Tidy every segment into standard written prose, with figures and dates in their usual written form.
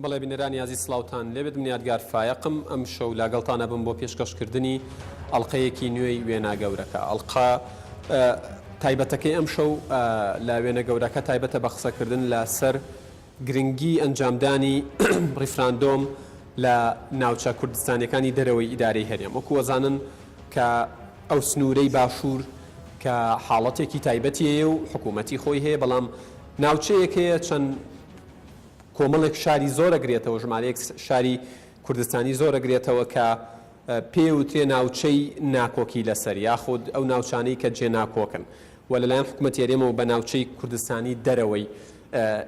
بەڵێ بینەرانی ئازیز سڵاوتان لێبێت من یادگار فایەقم ئەم شەو لاگەڵتان ئەبم بۆ پێشکەشکردنی ئەڵلقەیەکی نوێی وێنا گەورەکە ئەڵقە تایبەتەکەی ئەم شەو لە وێنە گەورەکە تایبەتە بە قسەکردن لەسەر گرنگی ئەنجامدانی ڕیفراندۆم لە ناوچە کوردستانیەکانی دەرەوەی ئیدارەی هەرێم وەکو ئەزانن کە ئەو سنوورەی باشوور کە حاڵەتێکی تایبەتی هەیە و حکوومەتی خۆی هەیە بەڵام ناوچەیەک هەیە چەند کۆمەڵێک شاری زۆر ئەگرێتەوە ژمارەیەک شاری کوردستانی زۆر ئەگرێتەوە کە پێی وترێ ناوچەی ناکۆکی لەسەر یاخود ئەو ناوچانەی کە جێ ناکۆکن و لەلایەن حکوومەتی هەرێمەوە بە ناوچەی کوردستانی دەرەوەی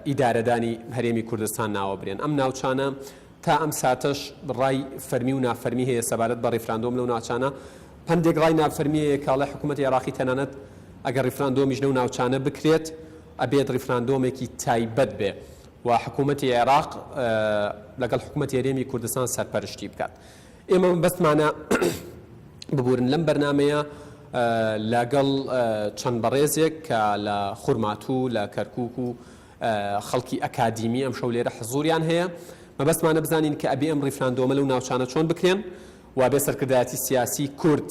ئیدارەدانی هەرێمی کوردستان ناوەبرێن. ئەم ناوچانە تا ئەم ساتەش ڕای فەرمی و نافەرمی هەیە سەبارەت بە ڕیفراندۆم لەو ناوچانە. هەندێک ڕای نافەرمی هەیە کە ئەڵێ حکوومەتی عێراقی تەنانەت ئەگەر ڕیفراندۆمیش لەو ناوچانە بکرێت ئەبێت ڕیفراندۆمێکی تایبەت بێ و حکوومەتی عێراق لەگەڵ حکوومەتی هەرێمی کوردستان سەرپەرشتی بکات. ئێمە مەبەستمانە ببورن لەم بەرنامەیە لەگەڵ چەند بەڕێزێک کە لە خورماتوو لە کەرکوک و خەڵکی ئەکادیمی ئەم شەو لێرە حزوریان هەیە مەبەستمانە بزانین کە ئەبێ ئەم ڕیفراندۆمە لەو ناوچانە چۆن بکرێن و بێ سەرکردایەتی سیاسی کورد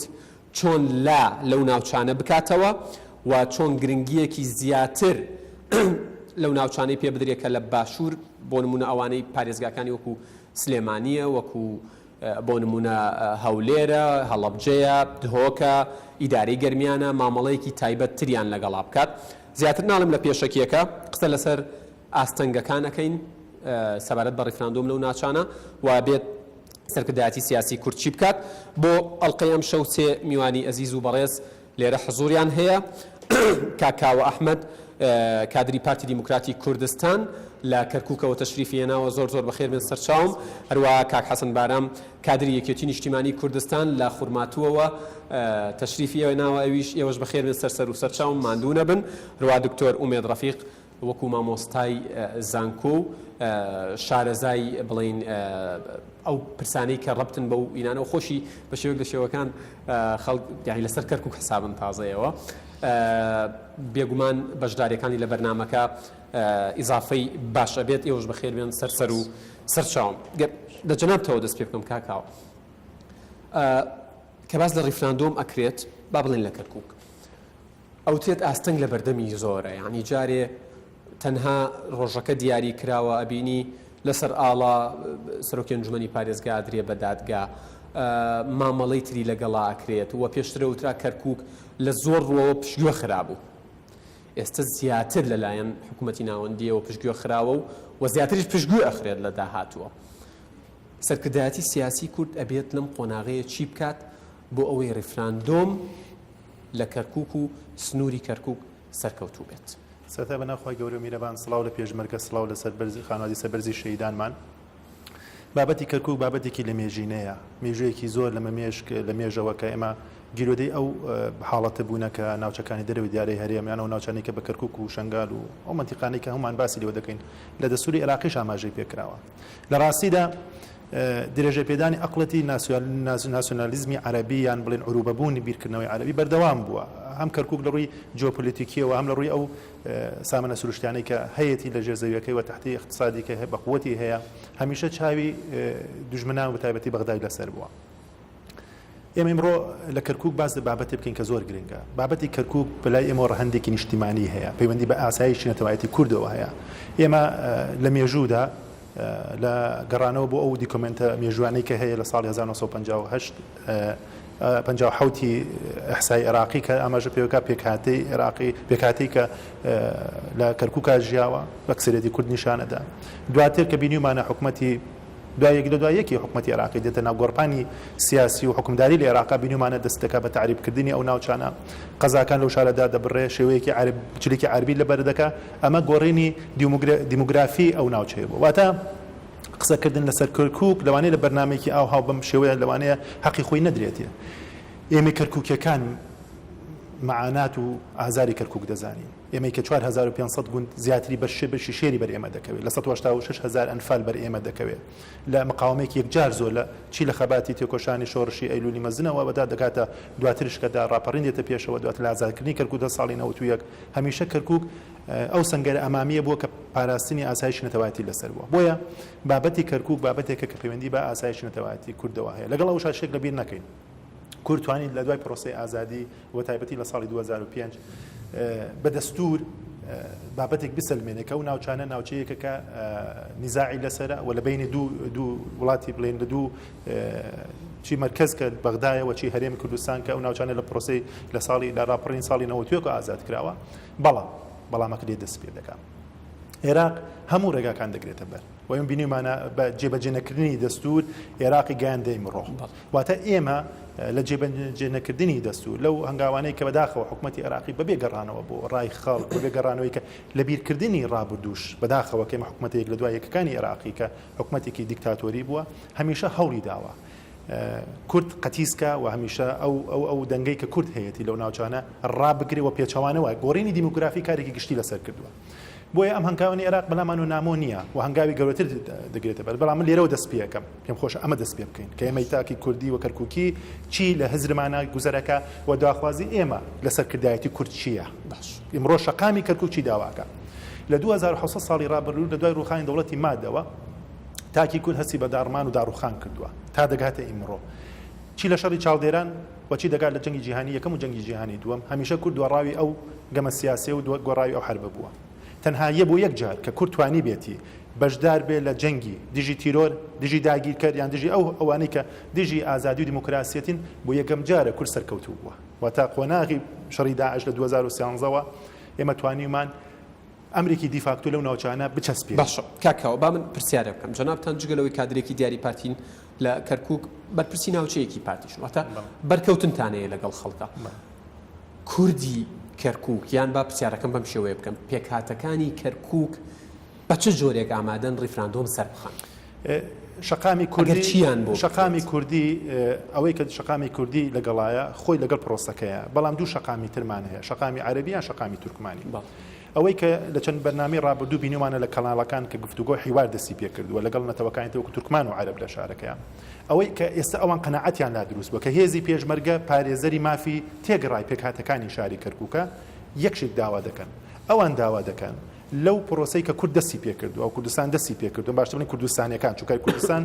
چۆن لا لەو ناوچانە بکاتەوە و چۆن گرنگیەکی زیاتر لەو ناوچانەی پێ بدرێت کە لە باشوور بۆ نمونە ئەوانەی پارێزگاکانی وەکو سلێمانییە، وەکو بۆ نموونە هەولێرە، هەڵەبجەیە، دهۆکە، ئیدارەی گەرمیانە، مامەڵەیەکی تایبەت تریان لەگەڵا بکات. زیاتر ناڵێم لە پێشەکییەکە، قسە لەسەر ئاستەنگەکان ئەکەین سەبارەت بە ڕیفراندۆم لەو ناچانە و بێت سەرکردایەتی سیاسی کورد چی بکات. بۆ ئەڵقەی ئەمشەو سێ میوانی ئەزیز و بەڕێز لێرە حزوریان هەیە کاک کاوە ئەحمەد کادری پارتی دیموکراتی کوردستان لە کەرکوکەوە تەشریفی هێناوە زۆر زۆر بەخێر بێن سەرچاوم هەروە کاک حەسەن بارام کادری یەکێتی نیشتیمانی کوردستان لە خورماتووەوە تەشریفی هێناوە ئەویش ئێوەش بەخێر بێن سەر سەر و سەرچاوم ماندوو نەبن هەروە دکتۆر ئومێد ڕەفیق وەکو مامۆستای زانکۆ و شارەزای بڵێین ئەو پرسانەی کە ڕەبتن بەو ئینانەوە خۆشی بە شێوەیەک لە شێوەکان خەڵک یانی لەسەر کەرکوک حسابن تازەیەوە بێگومان بەشداریەکانی لە بەرنامەکە ئیزافەی باش ئەبێت ئێوەش بەخێر بێن سەر سەر و سەر چاوم گەر لە جەنابتەوە دەست پێ بکەم کاکاوە کە باس لە ڕیفراندۆم ئەکرێت با بڵێن لە کەرکوک ئەوترێت ئاستەنگ لە بەردەمی زۆرە یانی جارێ تەنها ڕۆژەکە دیاری کراوە ئەبینی لەسەر ئاڵا سەرۆکی ئەنجومەنی پارێزگا ئەدرێ بە دادگا مامەڵەی تری لەگەڵا ئەکرێت و پێشتر وترا کەرکوک لە زۆر ڕووەوە پشتگوێ خرابوو ئێستا زیاتر لەلایەن حکوومەتی ناوەندیەوە پشتگوێ خراوە و و زیاتریش پشتگوێ ئەخرێت لە داهاتووە سەرکردایەتی سیاسی کورد ئەبێت لەم قۆناغەیە چی بکات بۆ ئەوەی ڕیفراندۆم لە کەرکوک و سنووری کەرکوک سەرکەوتوو بێت. سەرەتا بە ناو خوای گەورە و میرەبان سڵاو لە پێشمەرگە سڵاو لە سەربەرزی خانوادی سەربەرزی شەهیدانمان. بابەتی کەرکوک بابەتێکی لە مێژینەیە، مێژوویەکی زۆر لەمە مێشک لە مێژەوە کە ئێمە گیرۆدەی ئەو حاڵەتە بوونە کە ناوچەکانی دەرەوەی دیارەی هەرێم یان ئەو ناوچانەی کە بە کەرکوک و شەنگال و ئەو مەنتیقانەی کە هەموومان باسی لێوە دەکەین لە دەستوری عێراقیش ئاماژەی پێکراوە لە ڕاستیدا درێژەپێدانی ئەقڵێتی ناسیۆنالیزمی عەرەبی یان بڵێن عروبەبوونی بیرکردنەوەی عەرەبی بەردەوام بووە، هەم کەرکوک لە ڕووی جیۆپۆلیتیکییەوە هەم لە ڕووی ئەو سامانە سروشتیانەی کە هەیەتی لە ژێر زەویەکەی و تەحتی ئیقتسادی کە بە قوتی هەیە هەمیشە چاوی دوژمنان و بەتایبەتی بەغدای لەسەر بووە. ئێمە ئیمڕۆ لە کەرکوک باس لە بابەتێ بکەین کە زۆر گرنگە. بابەتی کەرکوک بەلای ئێمەوە ڕەهەندێکی نیشتیمانی هەیە، پەیوەندی بە ئاسایشی نەتەوایەتی کوردەوە هەیە. ئێمە لە مێژوودا لە گەڕانەوە بۆ ئەو دیکۆمێنتە مێژووانەی کە هەیە لە ساڵی 1958 57 ی ئیحسای عێراقی کە ئاماژە پێوەکا پێکهاتەی عێراقی پێکهاتەی کە لە کەرکوکا ژیاوە ئەکسەرێتی کورد نیشانەدا دواتر کە بینیومانە حکومەتی دوای یەک لە دوای یەکی حکومەتی عێراقی دێتە ناو گۆڕپانی سیاسی و حوکمداری لە عێراقا بینیومانە دەست دەکا بە تەعریب کردنی ئەو ناوچانە قەزاکان لەو شارە دادەبڕێ شێوەیەکی عەرب جلێکی عەربی لەبەر دەکا ئەمە گۆڕینی دیموگرافی ئەو ناوچەیە بوو واتە قسەکردن لەسەر کەرکوک لەوانەیە لە بەرنامەیەکی ئاوها و بەم شێوەیە لەوانەیە حەقی خۆی نەدرێتێ ئێمەی کەرکوکیەکان مەعانات و ئازاری کەرکوک دەزانین. ئێمەی کە 4500 گوند زیاتری بەر بەشی شێری بەر ئێمە دەکەوێت لە 186 هەزار ئەنفال بەر ئێمە دەکەوێت لە مقاومەیەکی یەکجار زۆر لە چی لە خەباتی تێکۆشانی شۆڕشی ئەیلولی مەزنەوە بەدا دەگاتە دواترش کە دا ڕاپەڕین دێتە پێشەوە دواتر لە ئازادکردنی کەرکوک لە ساڵی 91 هەمیشە کەرکوک ئەو سەنگەرە ئەمامیە بووە کە پاراستنی ئاسایشی نەتەوایەتی لەسەر بووە بۆیە بابەتی کەرکوک بابەتێکە کە پەیوەندی بە ئاسایشی نەتەوایەتی کوردەوە هەیە لەگەڵ ئەوشا شتێک لەبیر نەکەین کورد توانی لە دوای پرۆسەی ئازادی و تایبەتی لە ساڵی 2005 بە دەستور بابەتێک بسەلمێنێ کە ئەو ناوچانە ناوچەیەکە کە نیزاعی لەسرە و لە بینی دوو دوو وڵاتی بڵێن لە دوو چی مرکز کە بەغدایە و چی هەرێمی کوردستان کە ئەو ناوچانە لە پرۆسەی لە ساڵی لە ڕاپەڕین ساڵی 91 ئازاد کراوە بەڵام بەڵامەکە لێ دەست پێ دەکات عێراق هەموو ڕێگاکان دەگرێتە بەر و ئێمە بینیمانە بە جێبەجێنەکردنی دەستور عێراقی گەیاندە ئیمڕۆ واتە ئێمە لە جێبەجێنەکردنی دەستور لەو هەنگاوانەی کە بەداخەوە حکوومەتی عێراقی بەبێ گەڕانەوە بۆ ڕای خەڵک بەبێ گەڕانەوەی کە لەبیرکردنی ڕابردووش بەداخەوە کە ئێمە حکوومەتێک لە دوای یەکەکانی عێراقی کە حکوومەتێکی دیکتاتۆری بووە هەمیشە هەوڵی داوە کورد قەتیس کا و هەمیشە ئەو ئەو ئەو دەنگەی کە کورد هەیەتی لەو ناوچانە ڕابگرێ و پێچەوانەوە گۆڕینی دیموگرافی کارێکی گشتی لەسەر کردووە. بۆیە ئەم هەنگاوانی عێراق بەلامانەوە نامۆ نییە و هەنگاوی گەورەتر دەگرێتە بەر بەڵام من لێرەوە دەست پێەکەم پێم خۆشە ئەمە دەست پێ بکەین کە ئێمەی تاکی کوردی و کەرکوکی چی لە هزرمانە گوزەرەکە و داخوازی ئێمە لە سەرکردایەتی کورد چییە باش ئیمڕۆ شەقامی کەرکوک چی داواکە لە 2700 ساڵی ڕابردوو لە دوای ڕووخانی دەوڵەتی مادەوە تاکی کورد هەستی بە داڕمان و داڕوخان کردووە تا دەگاتە ئیمڕۆ چی لە شەڕی چاڵدێران و چی دەگات لە جەنگی جیهانی یەکەم و جەنگی جیهانی دووەم، هەمیشە کورد دواڕاوی ئەو گەمە سیاسیە و گۆڕاوی ئەو حەربە بووە. تەنها یە بۆ یەک جار کە کورد توانیبێتی بەشدار بێ لە جەنگی دژی تیرۆر، دژی داگیرکەر یان دژی ئەو ئەوانەی کە دژی ئازادی و دیموکراسیەتین، بۆ یەکەم جارە کورد سەرکەوتوو بووە. واتە قۆناغی شەڕی داعش لە 2013 وە ئێمە توانیومان ئەمرێکی دیفاکتۆ لەو ناوچانە بچەسپێنین. باشە کاک کاوە با من پرسیارێک بکەم، جەنابتان جگە لەوەی کادرێکی دیاری پارتین لە کەرکوک بەرپرسی ناوچەیەکی پارتیشن واتە بەرکەوتنتان هەیە لەگەڵ خەڵکە کوردی کەرکوک یان با پرسیارەکەم بەم شێوەیە بکەم پێکهاتەکانی کەرکوک بە چ جۆرێک ئامادەن ڕیفراندۆم سەر بخەن؟ شەقامی کوردی چیان بۆ شەقامی کوردی ئەوەی کە شەقامی کوردی لەگەڵایە خۆی لەگەڵ پرۆسەکەیە بەڵام دوو شەقامی ترمان هەیە شەقامی عەربی یان شەقامی تورکمانی ئەوەی کە لە چەند بەرنامەی ڕابردوو بینیومانە لە کەناڵەکان کە گفتوگۆ حیوار دەستی پێکردووە لەگەڵ نەتەوەکانی تر وەکو تورکمان و عەرەب لە شارەکەیان ئەوەی کە ئێستا ئەوان قەناعەتیان لا دروست بووە کە هێزی پێشمەرگە پارێزەری مافی تێگڕای پێکهاتەکانی شاری کەرکووکە یەک شت داوا دەکەن ئەوان داوا دەکەن لەو پرۆسەی کە کورد دەستی پێکردووە ئەو کوردستان دەستی پێکردووە باشتر بڵێین کوردستانیەکان چونکە کوردستان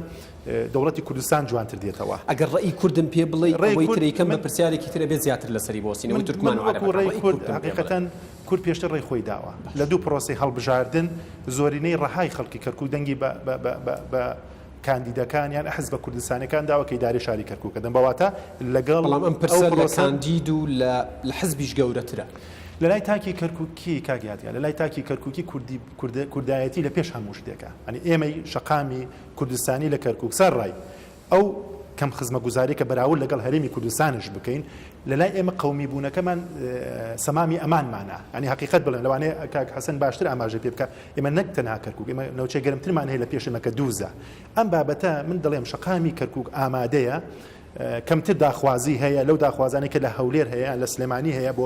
دەوڵەتی کوردستان جوانتر دێتەوە. ئەگەر ڕەئی کوردم پێ بڵێی ئەوەی تر ئەیکەم بە پرسیارێکی تر ئەبێت زیاتر لەسەری بوەستین ئەوەی تورکمان و عەرەبەکان ڕەئی کوردم پێ بڵێ. کورد پێشتر ڕێی خۆی داوە لە دوو پرۆسەی هەڵبژاردن زۆرینەی ڕەهای خەڵکی کەرکوک دەنگی بە بە بە بە بە کاندیدەکان یان حزبە کوردستانیەکان داوە کە ئیدارەی شاری کەرکوک دەن بە واتە لەگەڵ بەڵام ئەم پرسە لە کاندید و لە لە حزبیش گەورەترە. لە لای تاکی کەرکوکی کاک یادگار لە لای تاکی کەرکوکی کوردی کوردایەتی لە پێش هەموو شتێکە یانی ئێمەی شەقامی کوردستانی لە کەرکوک سەرڕای ئەو کەم خزمەگوزاری کە بەراورد لەگەڵ هەرێمی کوردستانش بکەین لەلای ئێمە قەومی بوونەکەمان سەمامی ئەمانمانە ینی حقیقت بڵێن لەوانەیە کاک حەسەن باشتر ئاماژە پێ بکە ئێمە نەک تەنها کەرکوک ئێمە ناوچەی گەرمترمان هەیە لە پێش ئێمە کە دووزە ئەم بابەتە من دەڵێم شەقامی کەرکوک ئامادەیە کەمتر داخوازی هەیە لەو داخوازانەی کە لە هەولێر هەیە لە سلێمانی هەیە بۆ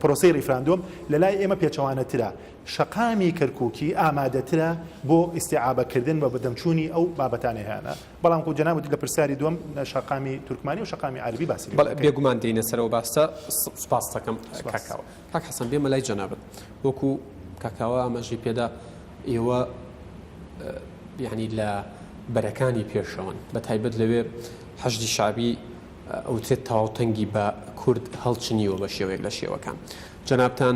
پرۆسەی ڕیفراندۆم لە لای ئێمە پێچەوانەترە شەقامی کەرکوکی ئامادەترە بۆ ئیستیعابەکردن و بەدەمچوونی ئەو بابەتانەی هەیانە بەڵام خۆ جەنابت لە پرسیاری دووەم شەقامی تورکمانی و شەقامی عەرەبی باسی لێوە بەڵێ دەکەین. بێگومان دێینە سەر ئەو باسە سوپاست دەکەم کاک کاوە. کاک حەسەن بێمە لای جەنابت وەکو کاک کاوە ئاماژەی پێدا ئێوە یعنی لە بەرەکانی پێشەوەن بە تایبەت لەوێ حەشدی شەعبی ئەوترێت تەواو تەنگی بە کورد هەڵچنیوە بە شێوەیەک لە شێوەکان. جەنابتان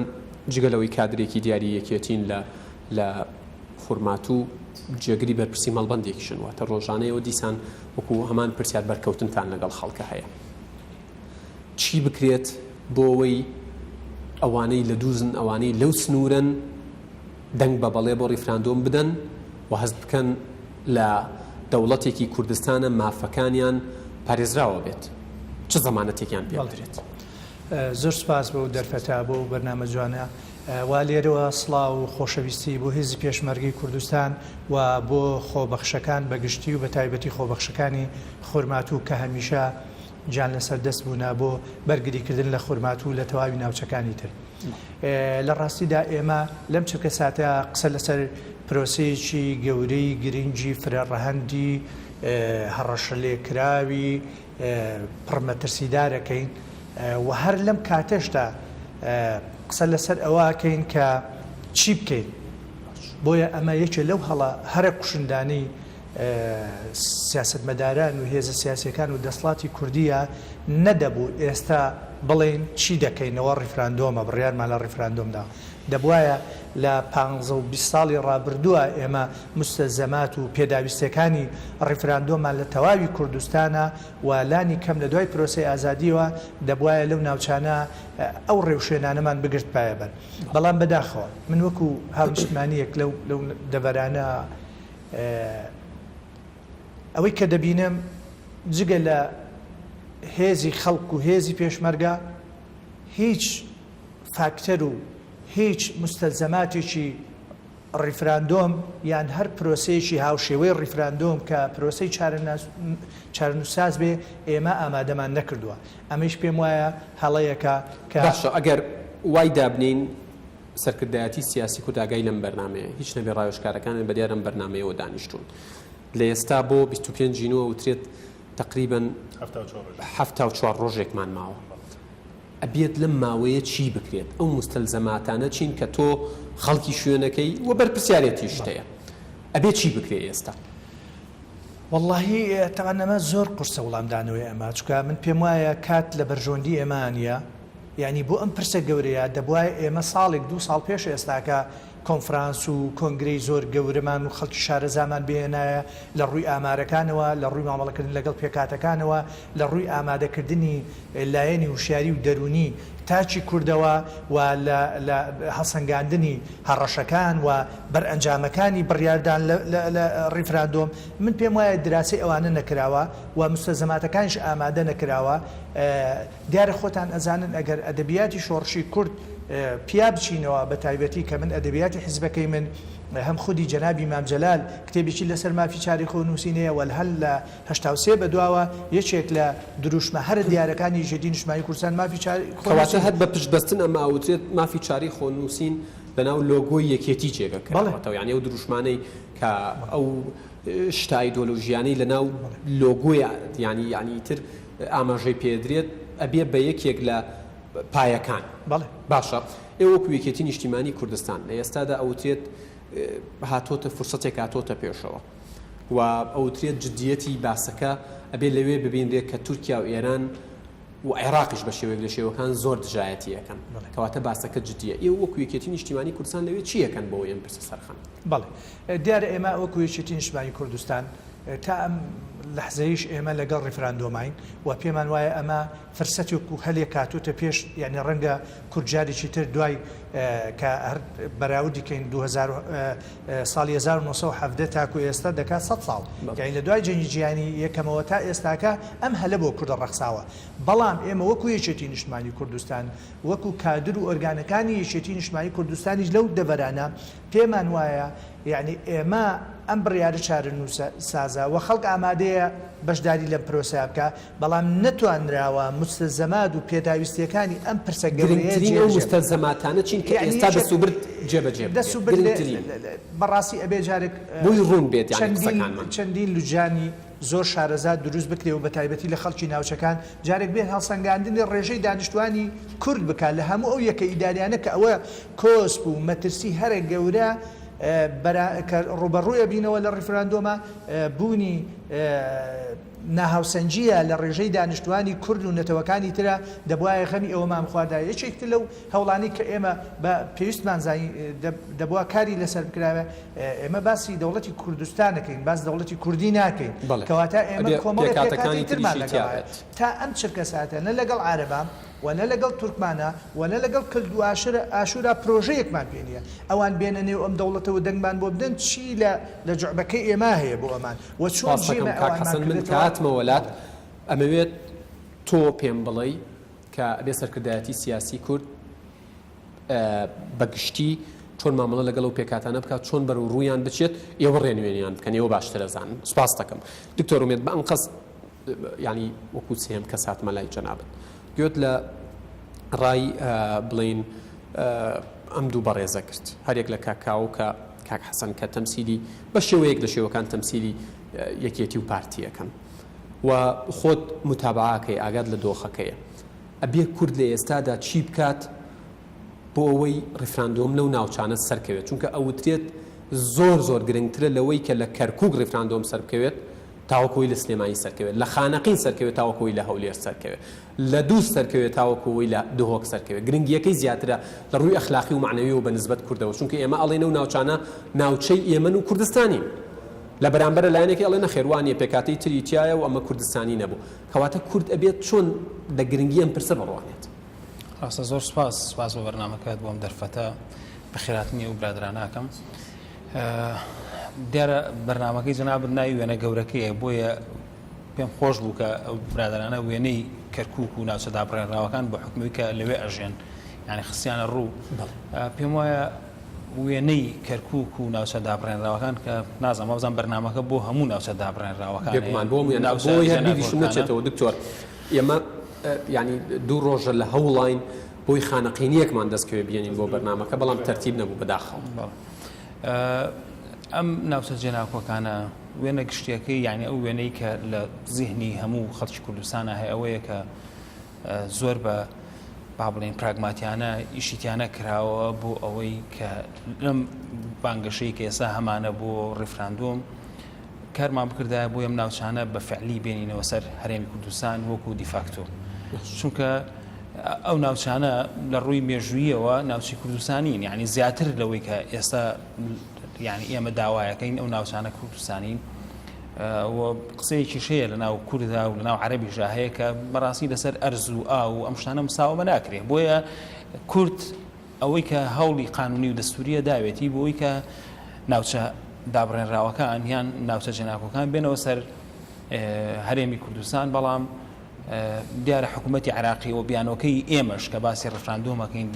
جگە لەوەی کادرێکی دیاری یەکێتین لە لە خورماتوو جێگری بەرپرسی مەڵبەندێکیشن واتە ڕۆژانە ئێوە دیسان وەکو هەمان پرسیار بەرکەوتنتان لەگەڵ خەڵکە هەیە. چی بکرێت بۆ ئەوەی ئەوانەی لە دووزن ئەوانەی لەو سنوورەن دەنگ بە بەڵێ بۆ ڕیفراندۆم بدەن و هەست بکەن لە دەوڵەتێکی کوردستانە مافەکانیان پارێزراوە بێت چ زەمانەتێکیان پێ بدرێت؟ زۆر سوپاس بۆ دەرفەتە بۆ بەرنامە جوانە وا لێرەوە سڵاو و خۆشەویستی بۆ هێزی پێشمەرگەی کوردستان و بۆ خۆبەخشەکان بە گشتی و بە تایبەتی خۆبەخشەکانی خورماتوو کە هەمیشە گیان لەسەر دەست بوونە بۆ بەرگریکردن لە خورماتوو و لە تەواوی ناوچەکانی تر. لە ڕاستیدا ئێمە لەم چرکەساتە قسە لەسەر پرۆسەیەکی گەورەی گرنگی فرە ڕەهەندی هەڕەشەلێکراوی پڕ مەترسیدار ئەکەین و هەر لەم کاتەشدا قسە لەسەر ئەوە ئەکەین کە چی بکەین. بۆیە ئەمە یەکێ لەو هەڵە هەرە کوشندانەی سیاسەتمەداران و هێزە سیاسیەکان و دەسڵاتی کوردیە، نەدەبوو ئێستا بڵێین چی دەکەینەوە ڕیفراندۆمە بڕیارمان لە ڕیفراندۆم دا. دەبوایە لە پانزە و 20 ساڵی ڕابردووە ئێمە مستەلزەمات و پێداویستیەکانی ڕیفراندۆممان لە تەواوی کوردستانا و لانی کەم لە دوای پرۆسەی ئازادیەوە دەبوایە لەو ناوچانە ئەو ڕێوشوێنانەمان بگرتبایە بەر. بەڵام بەداخەوە من وەکو هاونیشتمانیەک لەو لەو دەڤەرانە ئەوەی کە دەبینم جگە لە هێزی خەڵک و هێزی پێشمەرگە هیچ فاکتەر و هیچ مستەلزەماتێکی ڕیفراندۆم یان هەر پرۆسەیەکی هاوشێوەی ڕیفراندۆم کە پرۆسەی چارەنووسساز بێ ئێمە ئامادەمان نەکردووە. ئەمەیش پێم وایە هەڵەیەکە کە. باشە ئەگەر وای دابنێین سەرکردایەتی سیاسی کورد ئاگای لەم بەرنامەیە، هیچ نەبێ ڕاوێژکارەکانیان بەدیار ئەم بەرنامەیەوە دانیشتوون. لە ئێستا بۆ 25 ی نۆ ئەوترێت تەقریبەن 74 ڕۆژێکمان ماوە. ئەبێت لەم ماوەیە چی بکرێت؟ ئەو موستەلزەماتانە چین کە تۆ خەڵکی شوێنەکەی و بەرپرسیارێتیشت هەیە؟ ئەبێت چی بکرێت ئێستا؟ وەڵاهی تەبعەن ئەمە زۆر قورسە وڵامدانەوەی ئەمە چونکە من پێم وایە کات لە بەرژەوەندی ئێمە نییە یانی بۆ ئەم پرسە گەورەیە دەبوایە ئێمە ساڵێک دوو ساڵ پێش ئێستاکە کۆنفرانس و کۆنگرەی زۆر گەورەمان و خەڵکی شارەزامان بهێنایە لە ڕووی ئامارەکانەوە، لە ڕووی مامەڵەکردن لەگەڵ پێکهاتەکانەوە، لە ڕووی ئامادەکردنی لایەنی وشیاری و دەروونی تاکی کوردەوە و لە لە هەڵسەنگاندنی هەڕەشەکان و بەرئەنجامەکانی بڕیاردان لە لە لە ڕیفراندۆم. من پێم وایە دراسەی ئەوانە نەکراوە و مستەلزەماتەکانیش ئامادە نەکراوە. دیارە خۆتان ئەزانن ئەگەر ئەدەبیاتی شۆڕشی کورد پیا بچینەوە بە تایبەتی کە من ئەدەبیاتی حیزبەکەی من هەم خودی جەنابی مام جەلال کتێبێکی لەسەر مافی چارەی خۆ نووسین هەیە وە هەر لە 83 بە دواوە یەکێک لە دروشمە هەرە دیارەکانی یەکێتی نیشتمانی کوردستان مافی چارەی خۆ کەواتە نووسین هەر بە پشت بەستن ئەمە ئەوترێت مافی چارەی خۆ نووسین لەناو لۆگۆی یەکێتی جێگە بەڵێ. کراوەتەوە یانی ئەو دروشمانەی کە ئەو شتە ئایدۆلۆژیانەی لەناو لۆگۆی یانی یانی ئیتر ئاماژەی پێدرێت ئەبێ بە یەکێک لە پایەکان. بەڵێ. باشە ئێوە وەکو یەکێتی نیشتیمانی کوردستان لە ئێستادا ئەوترێت هاتۆتە فرسەتێک هاتۆتە پێشەوە و ئەوترێت جدیەتی باسەکە ئەبێ لەوێ ببینرێت کە تورکیا و ئێران و عێراقیش بە شێوەیەک لە شێوەکان زۆر دژایەتی ئەکەن کەواتە باسەکە جدیە ئێوە وەکو یەکێتی نیشتیمانی کوردستان لەوێ چی ئەکەن بۆ ئەوەی ئەم پرسە سەرخەن؟ بەڵێ دیارە ئێمە وەکو یەکێتی نیشتمانی کوردستان تا ئەم لەحزەیش ئێمە لەگەڵ ڕیفراندۆماین و پێمان وایە ئەمە فرسەتێک و هەلێک هاتۆتە پێش یانی ڕەنگە کورد جارێکی تر دوای کە هەر بەراوردی کەین 2000 ساڵی 1970 تاکو ئێستا دەکات 100 ساڵ یانی لە دوای جەنگی جیهانی یەکەمەوە تا ئێستاکە ئەم هەلە بۆ کوردە ڕەخساوە بەڵام ئێمە وەکو یەکێتی نیشتمانی کوردستان وەکو کادر و ئۆرگانەکانی یەکێتی نیشتمانی کوردستانیش لەو دەڤەرانە پێمان وایە یەعنی ئێمە ئەم بڕیارە چارەنووسسازە و خەڵک ئامادەیە بەشداری لەم پرۆسەیە بکا، بەڵام نەتوانراوە مستلزەمات و پێداویستییەکانی ئەم پرسە گەورەیە گرنگترین ئەو جێبەجێ بکرێت. مستلزەماتانە چین کە یەعنی ئێستا یەکێک دەستوبرد جێبەجێ دەست بکرێت؟ و برد لێ گرنگترین. بەڕاستی ئەبێ جارێک بۆی ڕوون بێت یەعنی چەندین قسەکانمان. چەندین لوجانی زۆر شارەزا دروست بکرێ و بەتایبەتی لە خەڵکی ناوچەکان جارێک بێت هەڵسەنگاندنی ڕێژەی دانیشتوانی کورد بکا لە هەموو ئەو یەکە ئیداریانە کە ئەوە کۆسپ و مەترسی هەرە گەورە بەرا کە ڕووبەڕووی ئەبینەوە لە ڕیفراندۆما بوونی ناهاوسەنگییە لە ڕێژەی دانیشتوانی کورد و نەتەوەکانی ترە دەبوایە غەمی ئەوەمان بخواردایە یەکێک تر لەو هەوڵانەی کە ئێمە بە پێویستمان زانی دەبوا کاری لەسەر بکرایە ئێمە باسی دەوڵەتی کوردستان ئەکەین باس دەوڵەتی کوردی ناکەین بەڵێ کەواتە ئێمە ئەبێ کۆمەڵێ پێکهاتەکانی پێکهاتەی ترمان تریشی تیا لەگەڵایە بێت. تا ئەم چرکەساتە نە لەگەڵ عارەبا و نە لەگەڵ تورکمانا و نە لەگەڵ کلد و ئاشورا پرۆژەیەکمان پێ نییە ئەوان بێنە نێو ئەم دەوڵەتەوە دەنگمان بۆ بدەن چی لە لە جوعبەکەی ئێمە هەیە بۆ ئەمان و چۆن سپاست دەکەم جێمە کاک ئەوانمان حەسەن من کە کردێتەوە هاتمەوە لات بەڵێ. ئەمەوێت تۆ پێم بڵێی کە ئەبێ سەرکردایەتی سیاسی کورد بە گشتی چۆن مامەڵە لەگەڵ ئەو پێکهاتانە بکات، چۆن بەرەو ڕوویان بچێت، ئێوە ڕێنوێنیان بکەن، ئێوە باشتر ئەزانن. سوپاست دەکەم. دکتۆر ئومێد، بە ئەنقەست یانی وەکوو سێیەم کەس هاتمە لای جەنابت. گوێت لە ڕای بڵێین. ئەم دوو بەڕێزە کرد هەریەک لە کاک کاوە و کە کاک حەسەن کە تەمسیلی بە شێوەیەک لە شێوەکان تەمسیلی یەکێتی و پارتی ئەکەن و خۆت متابعاکەی ئاگات لە دۆخەکەیە ئەبێ کورد لە ئێستادا چی بکات بۆ ئەوەی ڕیفراندۆم لەو ناوچانە سەرکەوێت چونکە ئەوترێت زۆر زۆر گرنگترە لەوەی کە لە کەرکوک ڕیفراندۆم سەربکەوێت تاوەکو ئەوەی لە سلێمانی سەرکەوێت، لە خانەقین سەرکەوێت تاوەکو ئەوەی لە هەولێر سەرکەوێت، لە دوز سەرکەوێت تاوەکو ئەوەی لە دهۆک سەرکەوێت، گرنگییەکەی زیاترە لە ڕووی ئەخلاقی و مەعنەویەوە بە نسبەت کوردەوە، چونکە ئێمە ئەڵێین ئەو ناوچانە ناوچەی ئێمەن و کوردستانین، لە بەرامبەرە لایەنێکی ئەڵێ نەخێر وا نییە پێکهاتەی تری تیایە و ئەمە کوردستانی نەبوو، کەواتە کورد ئەبێت چۆن لە گرنگی ئەم پرسە بڕوانێت؟ ڕاستە زۆر سوپاس، سوپاس بۆ بەرنامەکەت بۆ ئەم دەرفەتە، بەخێرهاتنی ئەو برادەرانە ئەکەم. دیارە بەرنامەکەی جەنابت ناوی وێنە گەورەکەیە بۆیە پێم خۆش بوو کە ئەو برادرانە وێنەی کەرکک و ناوچە دابڕێنراوەکان بە حکومی کە لەوێ ئەژێن یعنی خستیانە ڕوو پێم وایە وێنەی کەرکک و ناوچە دابڕێنراوەکان کە نازانم وابزانم بەرنامەکە بۆ هەموو ناوچە دابڕێنراوەکان بێگومان بۆ هەموویان بۆ هەر بیریشم نەچێتەوە دکتۆر ئێمە یعنی دوو ڕۆژە لە هەوڵاین بۆی خانەقینیەکمان دەستکەوێ بێنین بۆ بەرنامەکە بەڵام تەرتیب نەبوو بەداخەوە. ئەم ناوچە جێناکۆکانە وێنە گشتیەکەی یعنی ئەو وێنەی کە لە زیهنی هەموو خەڵکی کوردستانە هەیە ئەوەیە کە زۆر بە با بڵێن پراگماتیانە ئیشیتیانە کراوە بۆ ئەوەی کە لەم بانگەشەی کە ئێستا هەمانە بۆ ڕیفراندۆم کارمان بکردایە بۆ ئەم ناوچانە بە فعلی بێنینەوە سەر هەرێمی کوردستان وەکو دیفاکتۆ چونکە ئەو ناوچانە لە ڕووی مێژوویەوە ناوچەی کوردستانین یعنی زیاتر لەوەی کە ئێستا یعنی ئێمە داوایەکەین ئەو ناوچانە کوردستانین و قسەیەکیش هەیە لە ناو کووردا و لە ناو عەربیشدا هەیە کە بەڕاستی لەسەر ئەرز و ئاو و ئەم شتانە مساومە ناکرێ بۆیە کورد ئەوەی کە هەوڵی قانونی و دەستوریە داوێتی بۆی کە ناوچە دابڕێنراوەکان یان ناوچە جێناکۆکان بێنەوە سەر هەرێمی کوردستان بەڵام دیارە حکوومەتی عراقی و بیانۆکەی ئێمەش کە باسی ڕفراندۆمەکەین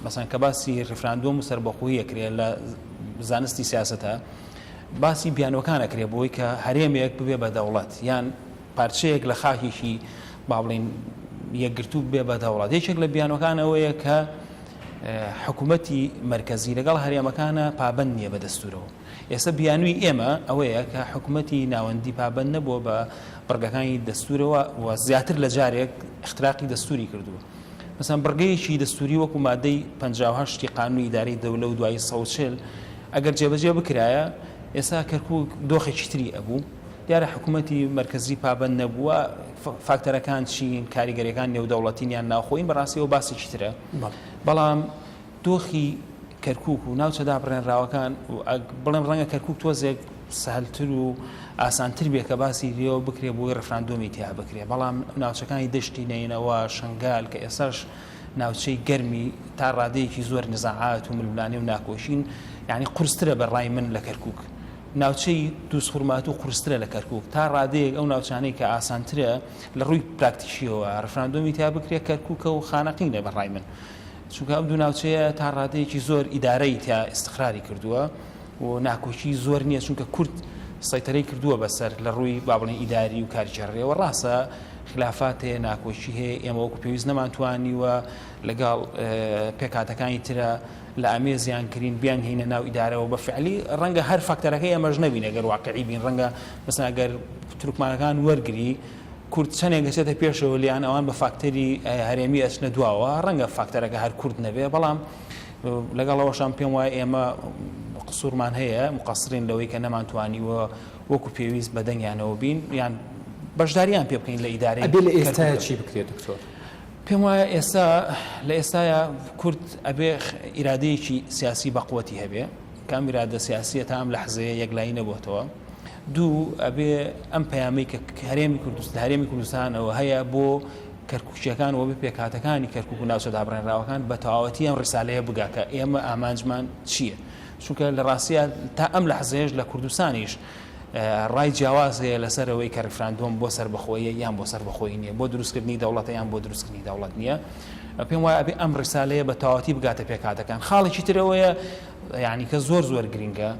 مەسەن کە باسی ڕفراندۆم و سەربەخۆیی ئەکرێ لە زانستی سیاسەتە باسی بیانۆکان ئەکرێ بۆی کە هەرێمێک ببێ بە دەوڵەت یان پارچەیەک لە خاکێکی با بڵین یەکگرتوو ببێ بە دەوڵەت یەکێک لە بیانۆکان ئەوەیە کە حکوومەتی مرکزی لەگەڵ هەرێمەکانە پابند نییە بە دەستورەوە ئێستا بیانووی ئێمە ئەوەیە کە حکوومەتی ناوەندی پابند نەبووە بە بڕگەکانی دەستورەوە و زیاتر لە جارێک اختراقی دەستوری کردووە مەسەن بڕگەیەکی دەستوری وەکو مادەی 58 ی قانونی ئیدارەی دەولە و دوایی 140 ئەگەر جێبەجێ بکرایە ئێستا کەرکوک دۆخێکی تری ئەبوو دیارە حکوومەتی مەرکەزی پابەند نەبووە فاکتەرەکان چین کاریگەریەکان نێودەوڵەتین یان ناوخۆین بەڕاستیەوە باسێکی ترە بەڵام دۆخی کەرکوک و ناوچە دابڕێنراوەکان و بڵێم ڕەنگە کەرکوک تۆزێک سەهلتر و ئاسانتر بێ کە باسی لێوە بکرێ بۆی ڕفراندۆمی تیا بکرێ بەڵام ناوچەکانی دەشتی نەینەوا شنگال کە ئێستاش ناوچەی گەرمی تا ڕادەیەکی زۆر نزاعات و ململانێ و ناکۆشین یعنی قورسترە بە ڕای من لە کەرکک ناوچەی دووسخورماتوو قورسترە لە کەرکک تا ڕادەیەک ئەو ناوچانەی کە ئاسانترە لە ڕووی پراکتیکیەوە ڕفراندۆمی تیا بکرێ کەرکوکە و خانەقینە بە ڕای من چونکە ئەم دوو ناوچەیە تا ڕادەیەکی زۆر ئیدارەی تیا ئیستقراری کردووە و ناکۆکی زۆر نییە چونکە کورد سەیتەرەی کردووە بەسەر لە ڕووی با بڵێن ئیداری و کارگێڕیەوە ڕاستە خلافات هەیە ناکۆکی هەیە ئێمە وەکو پێویست نەمانتوانیوە لەگەڵ پێکهاتەکانی ترە لە ئامێزیان کرین بیان هینە ناو ئیدارەوە بە فعلی ڕەنگە هەر فاکتەرەکەی ئێمەش نەبین ئەگەر واقعی بین ڕەنگە مەسەن ئەگەر تورکمانەکان وەرگری کورد چەندێک ئەچێتە پێشەوە لیان ئەوان بە فاکتەری هەرێمی ئەچنە دواوە ڕەنگە فاکتەرەکە هەر کورد نەبێ بەڵام لەگەڵ ئەوەشان پێم وایە ئێمە قسوورمان هەیە مقصرین لەوەی کە نەمانتوانیوە وەکو پێویست بە دەنگیانەوە بین یان بەشداریان پێ بکەین لە ئیدارەی ئەبێ لە ئێستایا چی بکرێت دکتۆر؟ پێم وایە ئێستا لە ئێستایا کورد ئەبێ ئیرادەیەکی سیاسی بەقوەتی هەبێ کە ئەم ئیرادە سیاسیە تا ئەم لەحزەیە یەکلایی نەبووەتەوە دوو ئەبێ ئەم پەیامەی کە هەرێمی کوردستان لە هەرێمی کوردستانەوە هەیە بۆ کەرکوکیەکان و بە پێکهاتەکانی کەرکوک و ناوچە دابڕێنراوەکان بە تەواوەتی ئەم ڕیسالەیە بگا کە ئێمە ئامانجمان چییە چونکە لە ڕاستیا تا ئەم لەحزەیەش لە کوردستانیش ڕای جیاواز هەیە لەسەر ئەوەی کە ڕیفراندۆم بۆ سەربەخۆیە یان بۆ سەربەخۆیی نییە بۆ دروستکردنی دەوڵەتە یان بۆ دروستکردنی دەوڵەت نییە پێم وایە ئەبێ ئەم ڕیسالەیە بە تەواوەتی بگاتە پێکهاتەکان خاڵێکی تر ئەوەیە یعنی کە زۆر زۆر گرنگە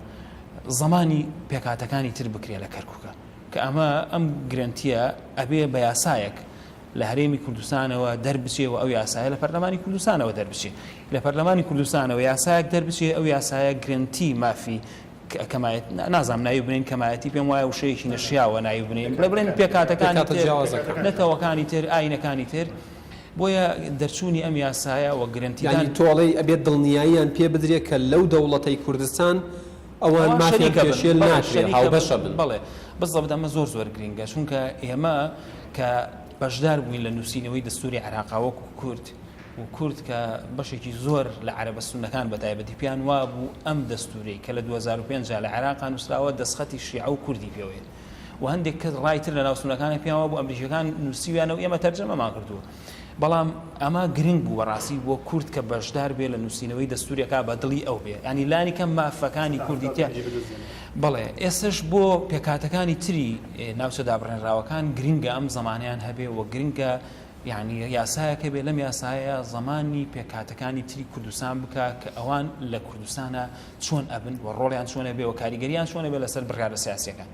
زمانی پێکهاتەکانی تر بکرێ لە کەرکووکە کە ئەمە ئەم گرنتیە ئەبێ بە یاسایەک. لە هەرێمی کوردستانەوە دەربچێ و ئەو یاسایە لە پەرلەمانی کوردستانەوە دەربچێ. لە پەرلەمانی کوردستانەوە یاسایەک دەربچێ ئەو یاسایە گرەنتی مافی کەمایەت نازانم ناوی بنێین کەمایەتی پێم وایە وشەیەکی نەشیاوە ناوی بنێین بڵێ بڵێن پێکهاتەکانی تر نەتەوەکانی تر ئاینەکانی تر بۆیە دەرچوونی ئەم یاسایە و گرەنتیدان یانی تۆ ئەڵێی ئەبێت دڵنیاییان پێ بدرێ کە لەو دەوڵەتەی کوردستان ئەوان مافیان پێشێل ناکرێ هاوبەشە بن. بەڵێ بزەبت ئەمە زۆر زۆر گرینگە چونکە ئێمە کە بەشدار بووین لە نووسینەوەی دەستوری عێراقا وەکو کورد و کورد کە بەشێکی زۆر لە عەرەبە سوننەکان بە تایبەتی پێیان وابوو ئەم دەستوورەی کە لە 2005 لە عێراقا نووسراوە دەستخەتی شیعە و کوردی پێوەیە و هەندێک کەس ڕای تر لە ناو سوننەکانە پێیان وابوو ئەمریکیەکان نووسیویانە و ئێمە تەرجەمەمان کردووە بەڵام ئەمە گرنگ بوو بەڕاستی بۆ کورد کە بەشدار بێ لە نووسینەوەی دەستوورێکا بە دڵی ئەو بێ ینی لانی کەم مافەکانی کوردی تیا بەڵێ ئێستش بۆ پێکهاتەکانی تری ناوچە دابڕێنراوەکان گرنگە ئەم زمانیان هەبێ و گرنگە یانی یاسایەک هەبێ لەم یاسایە زەمانی پێکهاتەکانی تری کوردستان بکا کە ئەوان لە کوردستانە چۆن ئەبن و ڕۆڵیان چۆن ئەبێ و کاریگەریان چۆن ئەبێ لەسەر بڕیارە سیاسیەکان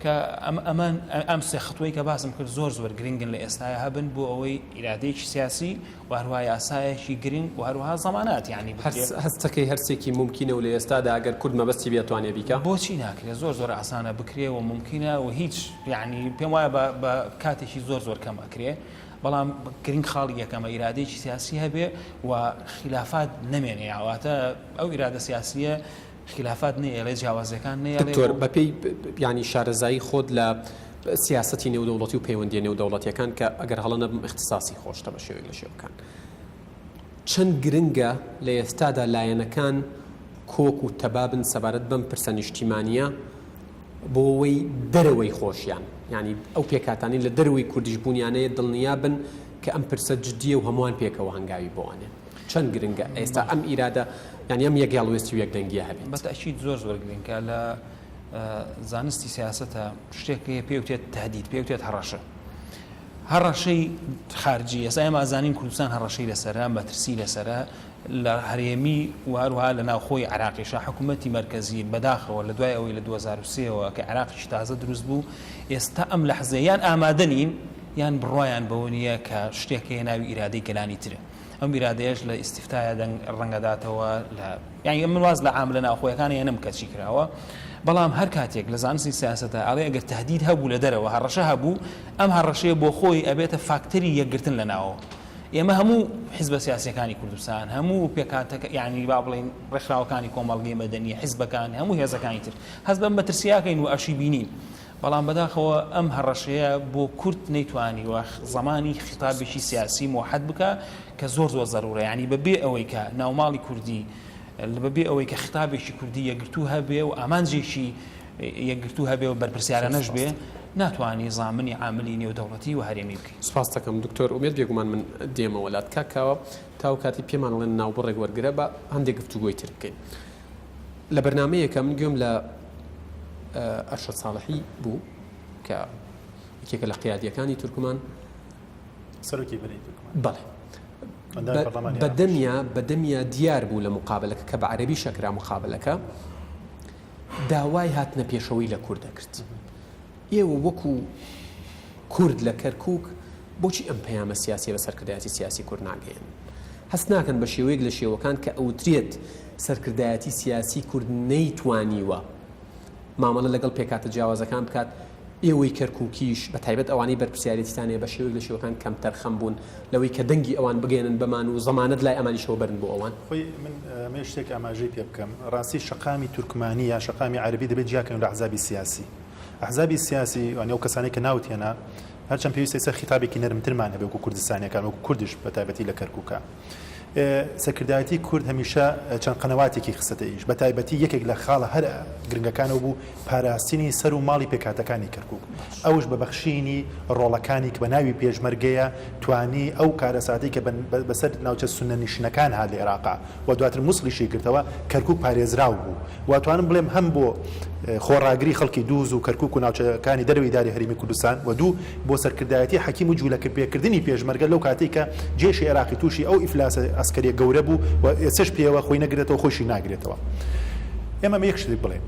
کە ئەم ئەمە ئەم سێ خطوەی کە باسم کرد زۆر زۆر گرنگن لە ئێستایا هەبن بۆ ئەوەی ئیرادەیەکی سیاسی و هەروەها یاسایەکی گرنگ و هەروەها زەمانات یانی بکرێ. هەستەکەی هەرچێکی مومکینە و لە ئێستادا ئەگەر کورد مەبەستی بێ ئەتوانێ بیکا؟ بۆچی ناکرێ زۆر زۆر ئاسانە بکرێ و مومکینە و هیچ یانی پێم وایە بە بە کاتێکی زۆر زۆر کەم ئەکرێ بەڵام گرنگ خاڵی یەکەمە ئیرادەیەکی سیاسی هەبێ و خیلافات نەمێنێ واتە ئەو ئیرادە سیاسیە خیلافات نەیەڵێ جیاوازیەکان نەیەڵێ دکتۆر بەپێی یانی شارەزایی خۆت لە سیاسەتی نێودەوڵەتی و پەیوەندیە نێودەوڵەتیەکان کە ئەگەر هەڵە نەبم ئیختیساسی خۆشتە بە شێوەیەک لە شێوەکان چەند گرنگە لە ئێستادا لایەنەکان کۆک و تەبا بن سەبارەت بەم پرسە نیشتیمانیە بۆ ئەوەی دەرەوەی خۆشیان یانی ئەو پێکهاتانەی لە دەرەوەی کوردیش بوونیانەیە دڵنیا بن کە ئەم پرسە جدیە و هەمووان پێکەوە هەنگاوی بۆ ئەنێن. چەند گرنگە ئێستا ئەم ئیرادە یانی ئەم یەک هەڵوێستی و یەک دەنگیە هەبێت؟ بە تەئکید زۆر زۆر گرنگە لە زانستی سیاسەتە شتێک هەیە پێی وتێت تهدید پێی وتێت هەڕەشە هەڕەشەی خارجی ئێستا ئێمە ئەزانین کوردستان هەڕەشەی لەسەرە مەترسی لەسەرە لە هەرێمی و هەروەها لە ناوخۆی عراقیشە حکوومەتی مەرکەزی بەداخەوە لە دوای ئەوەی لە 2023ەوە کە عراقیش تازە دروست بوو ئێستا ئەم لەحزەیە یان ئامادە نین یان بڕوایان بەوە نییە کە شتێک هەیە ناوی ئیرادەی گەلانی ترە ئەم ئیرادەیەش لە ئیستیفتایا دەنگ ڕەنگەداتەوە لە یانی من واز لە عاملە ناوخۆیەکان هێنم کە چی کراوە بەڵام هەر کاتێک لە زانستی سیاسەتە ئەڵێ ئەگەر تهدید هەبوو لە دەرەوە هەڕەشە هەبوو ئەم هەڕەشەیە بۆ خۆی ئەبێتە فاکتەری یەکگرتن لە ناوەوە ئێمە هەموو حزبە سیاسیەکانی کوردستان هەموو پێکهاتەکە یعنی با بڵێین ڕێکخراوەکانی کۆمەڵگەی مەدەنی حزبەکان هەموو هێزەکانی تر هەست بەم مەترسیاکەین و ئەشی بینین بەڵام بەداخەوە ئەم هەڕەشەیە بۆ کورد نەیتوانیوە زمانی خیتابێکی سیاسی مۆحەد بکا کە زۆر زۆر زەرورە یانی بە بێ ئەوەی کە ناوماڵی کوردی بە بێ ئەوەی کە خیتابێکی کوردی یەکگرتوو هەبێ و ئامانجێکی یەکگرتوو هەبێ و بەرپرسیارانەش بێ ناتوانی زامنی عاملی نێودەوڵەتی و هەرێمی بکەی. سوپاست دەکەم دکتۆر ئومێد بێگومان من دێمەوە لات کاک کاوە تا ئەو کاتەی پێمان ئەڵێن ناوبڕێک وەرگرە با هەندێک گفتوگۆی تر بکەین. لە بەرنامەیەکە من گوێم لە ئەرشەد ساڵحی بوو کە یەکێکە لە قیادیەکانی تورکمان سەرۆکی بەرەی تورکمان بەڵێ بەدەمیا بەدەمیا دیار بوو لە مقابلەکە کە بە عەربی شەکرا مقابلەکە داوای هاتنە پێشەوەی لە کورد دەکرد ئێوە وەکو کورد لە کەرکوک بۆچی ئەم پەیامە سیاسیە بە سەرکردایەتی سیاسی کورد ناگەیەنن؟ هەست ناکەن بە شێوەیەک لە شێوەکان کە ئەوترێت سەرکردایەتی سیاسی کورد نەیتوانیوە مامەڵە لەگەڵ پێکهاتە جیاوازەکان بکات، ئێوەی کەرکوکیش بە تایبەت ئەوانەی بەرپرسیارێتیتان هەیە بە شێوەیەک لە شێوەکان کەمتەرخەم بوون لەوەی کە دەنگی ئەوان بگەیەنن بەمان و زەمانەت لای ئەمانیشەوە بەرن بۆ ئەوان؟ خۆی من ئەمەوێت شتێک ئاماژەی پێ بکەم، ڕاستی شەقامی تورکمانی یان شەقامی عەرەبی دەبێت جیاکەین لە ئەحزابی سیاسی. ئەحزابی سیاسی یانی ئەو کەسانەی کە ناوت هێنا هەرچەند پێویستە ئێستا خیتابێکی نەرمترمان هەبێ وەکو کوردستانیەکان وەکو کوردیش بە تایبەتی لە کەرکووکە سەرکردایەتی کورد هەمیشە چەند قەنەواتێکی خستەتە ئیش بە تایبەتی یەکێک لە خاڵە هەرە گرنگەکانەوە بوو پاراستنی سەر و ماڵی پێکهاتەکانی کەرکووک ئەوش بە بەخشینی ڕۆڵەکانی کە بە ناوی پێشمەرگەیە توانی ئەو کارەساتەی کە بەسەر ناوچە سوننە نیشنەکان هات لە عێراقا و دواتر موسڵیشی گرتەوە، کەرکوک پارێزراو بوو و ئەتوانم بڵێم هەم بۆ خۆڕاگری خەڵکی دووز و کەرکوک و ناوچەکانی دەرەوەی ئیدارەی هەرێمی کوردستان و دوو بۆ سەرکردایەتی حەکیم و جوولەکرپێکردنی پێشمەرگە لەو کاتەی کە جێشی عێراقی تووشی ئەو ئیفلاسە عەسکەریە گەورە بوو و ئێستەش پێوە خۆی نەگرێتەوە خۆیشی ناگرێتەوە. ئێمە ئەمە یەک شتێک بڵێم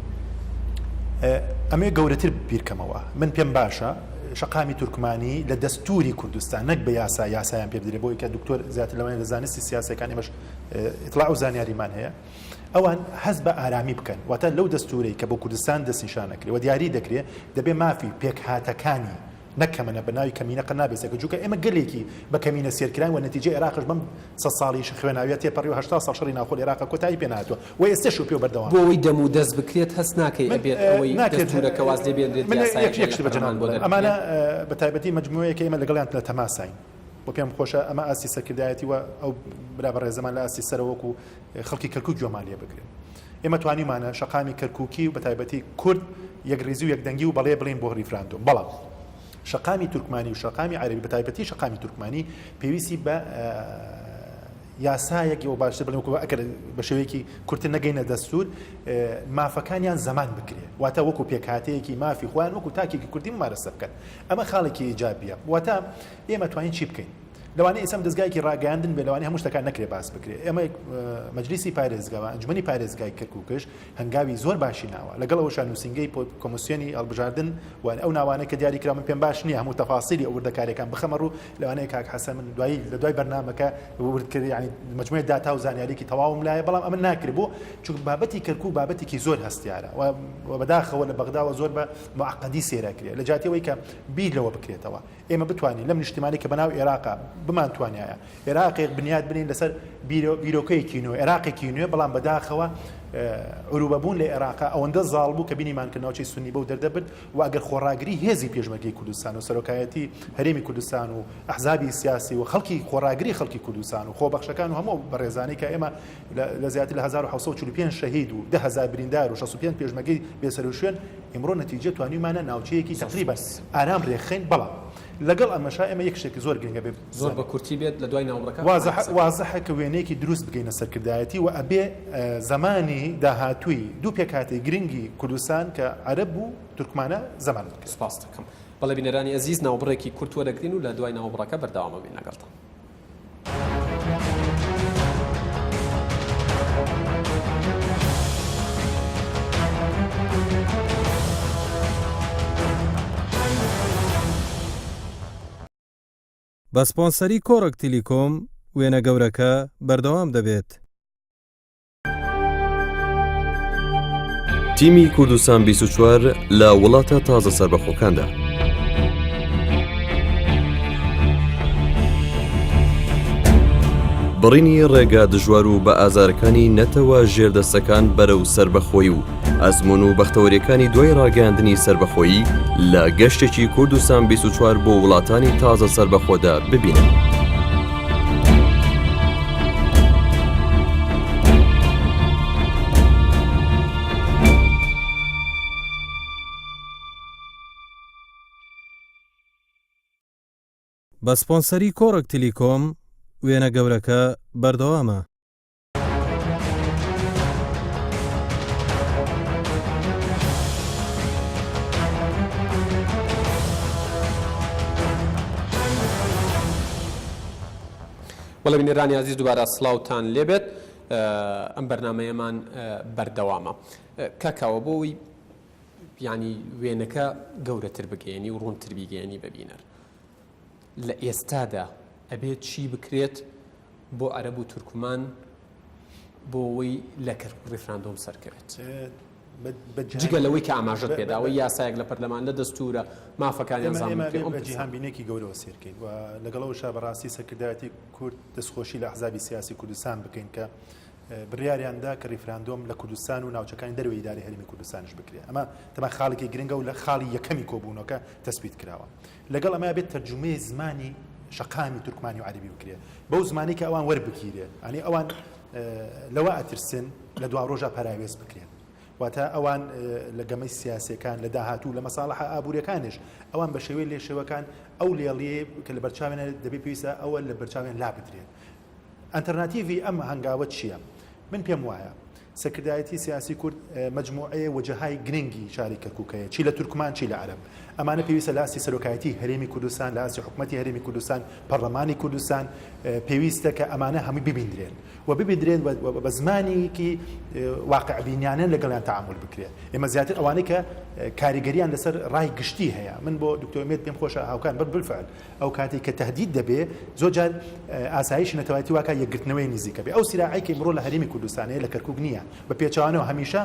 ئەمەوێ گەورەتر بیرکەمەوە من پێم باشە. شەقامی تورکمانی لە دەستوری کوردستان نەک بە یاسا یاسایان پێ بدرێ بۆی کە دکتۆر زیاتر لەوانەیە لە زانستی سیاسەکان ئێمەش ئیتڵاع و زانیاریمان هەیە ئەوان هەست بە ئارامی بکەن واتە لەو دەستورەی کە بۆ کوردستان دەستنیشان ئەکرێ و دیاری دەکرێ دەبێ مافی پێکهاتەکانی نەک کەمەنە بە ناوی کەمینە قە نابێ سێکە جوکە ئێمە گەلێکی بە کەمینە سێرکراین و نەتیجەی عێراقش بەم سە ساڵیش خوێناویە تێپەڕی و 80 ساڵ شەڕی ناوخۆ لە عێراق کۆتایی پێ نهاتووە و ئێستەش و پێ و بەردەوام. بۆ ئەوەی دەم و دەست بکرێت هەست ناکەی من ئەبێت ئەوەی ناکرێت دەستورەکە واز لێ بێنرێت من یاسایەک یەک لە شت بە پەرلەمان جەنابت بۆ بڵێم دەربکرێت؟ ئەمانە بە تایبەتی مەجموعەیەکە ئێمە لەگەڵیان لە تەماساین و پێم خۆشە ئەمە ئاستی سەرکردایەتی و ئەو برا بەڕێزەمان لە ئاستی سەرەوە وەکو خەڵکی کەرکوک گوێمان لێ بگرن. ئێمە توانیومانە شەقامی کەرکوکی و بەتایبەتی کورد یەکڕیزی و یەکدەنگی و بەڵێ بڵێین بۆ ڕیفراندۆم. بەڵام شەقامی تورکمانی و شەقامی عەرەبی بەتایبەتی شەقامی تورکمانی پێویستی بە یاسایەک و باشتر بڵێم وەکو ئەگەر بە شێوەیەکی کورتر نەگەینە دەستور مافەکانیان زەمان بکرێ واتە وەکو پێکهاتەیەکی مافی خۆیان وەکو تاکێکی کوردی ممارەسە بکەن ئەمە خاڵێکی ئیجابیە واتە ئێمە توانین چی بکەین لەوانەیە ئێستا دەزگایەکی ڕاگەیاندن بێ لەوانەیە هەموو شتەکان نەکرێ باس بکرێ ئێمە مەجلیسی پارێزگا و ئەنجومەنی پارێزگای کەرکوکش هەنگاوی زۆر باشی ناوە لەگەڵ ئەوەشا نووسینگەی کۆمسیۆنی هەڵبژاردن و ئەو ناوانەی کە دیاری کرا من پێم باش نییە هەموو تەفاسیلی ئەو وردەکاریەکان بخەمە ڕوو لەوانەیە کاک حەسەن من دوایی لە دوای بەرنامەکە ورد کرد یعنی مجموعە داتا و زانیاریکی تەواوم لایە بەڵام ئەمە ناکرێ بۆ چونکە بابەتی کەرکوک بابەتێکی زۆر هەستیارە و بەداخەوە لە بەغداوە زۆر بە معقدی سێرەکرێ لە جیاتی ئەوەی کە بیر لەوە بکرێتەوە ئێمە بتوانین لەم نیشتیمانەی کە بەناو ئێراقە بمانتوانیایە ئێراقێک بنیات بنێین لەسەر بیرۆکەیەکی نوێ، ئێراقێکی نوێ، بەڵام بەداخەوە عروبەبوون لە ئێراقا ئەوەندە زاڵ بوو کە بینیمان کە ناوچەی سوننی بەو دەردە برد و ئەگەر خۆڕاگری هێزی پێشمەرگەی کوردستان و سەرۆکایەتی هەرێمی کوردستان و ئەحزابی سیاسی و خەڵکی خۆڕاگری خەڵکی کوردستان و خۆبەخشەکان و هەموو بەڕێزانەی کە ئێمە لە زیاتر لە 1745 شەهید و 10000 بریندار و 65 پێشمەرگەی بێسەروشوێن ئیمڕۆ نەتیجە توانیومانە ناوچەیەکی تەقریبەن ئارام رێکخەین، بەڵام لەگەڵ ئەمەشا ئێمە یەک شتێکی زۆر گرنگە بێ زۆر بە کورتی بێت لە دوای ناوبڕەکە وازحە کە وێنەیەکی دروست بگەینە سەرکردایەتی و ئەبێ زەمانی داهاتووی دوو پێکهاتەی گرنگی کوردستان کە عەرەب و تورکمانە زەمان بکرێت. سپاست دەکەم. بەڵێ بینەرانی ئەزیز ناوبڕێکی کورت وەرەگرین و لە دوای ناوبڕەکە بەردەوام ئەبین لەگەڵتان. بە سپۆنسەری کۆڕەک تیلیکۆم وێنە گەورەکە بەردەوام دەبێت. تیمی کوردستان 24 لە وڵاتە تازە سەربەخۆکاندا. بڕینی ڕێگا دژوار و بە ئازارەکانی نەتەوە ژێردەستەکان بەرەو سەربەخۆی و ئەزمون و بەختەوەریەکانی دوای ڕاگەیاندنی سەربەخۆیی لە گەشتێکی کوردستان 24 بۆ وڵاتانی تازە سەربەخۆدا ببینن. بە سپۆنسەری کۆڕەک تیلیکۆم وێنە گەورەکە بەردەوامە. بەڵێ بینەرانی ئازیز دووبارە سڵاوتان لێبێت ئەم بەرنمەیەمان بەردەوامە کاکاوە بۆ ئەوەی ینی وێنەکە گەورەتر بگەێنی و ڕوونتر بیگەێنی بەبینەر لە ئێستادا ئەبێت چی بکرێت بۆ عەرەب و تورکمان بۆ ئەوەی لە کەرکوک ڕیفراندۆم سەرکەوێت؟ جگە لەوەی کە ئاماژەت پێدا ئەوەی یاسایەک لە پەرلەمان لە دەستورە مافەکانیان زامن بکرێت ئێمە جیهانبینێکی گەورەوە سێرکەین و لەگەڵ ئەوەشا بەڕاستی سەرکردایەتی کورد دەستخۆشی لە ئەحزابی سیاسی کوردستان بکەین کە بڕیاریان دا کە ڕیفراندۆم لە کوردستان و ناوچەکانی دەرەوەی ئیدارەی هەرێمی کوردستانیش بکرێت ئەمە تەما خاڵێکی گرنگە و لە خاڵی یەکەمی کۆبوونەوەکە تەسبیت کراوە لەگەڵ ئەمە بێت تەرجومەی زمانی شەقامی تورکمانی و عەرەبی بکرێ بەو زمانەی کە ئەوان وەربگیرێ ئەنی ئەوان لەوە ئەترسن لە دواڕۆژا پەراوێز بکرێن واتە ئەوان لە گەمەی سیاسەکان لە داهاتوو لە مەساڵحە ئابووریەکانش ئەوان بە شێوەی لێ شێوەکان ئەو لێڵیە کە لە بەرچاوێنە دەبێ پێویستە ئەوە لە بەرچاویان لا بدرێت ئەلتەرناتیڤی ئەم هەنگاوە چییە؟ من پێم وایە سەرکردایەتی سیاسی کورد مەجموعەیە وەجەهای گرنگی شاری کەرکوک هەیە چی لە تورکمان چی لە عەرەب. ئەمانە پێویستە لە ئاستی سەرۆکایەتی هەرێمی کوردستان، لە ئاستی حکومەتی هەرێمی کوردستان، پەڕلەمانی کوردستان پێویستە کە ئەمانە هەمووی ببیندرێن و ببیندرێن و بە زمانێکی واقعبینیانە لەگەڵیان تەعامول بکرێت. ئێمە زیاتر ئەوانەی کە کاریگەریان لەسەر ڕای گشتی هەیە، من بۆ دکتۆر ئومێد پێم خۆشە هاوکار بم بالفعل ئەو کاتێک کە تهدید دەبێ زۆر جار ئاسایشی نەتەوایەتی واکا یەکگرتنەوەی نزیکە بێ. ئەو سیراعەی کە ئیمڕۆ لە هەرێمی کوردستان هەیە لە کەرکوک نییە، بە پێچەوانەوە هەمیشە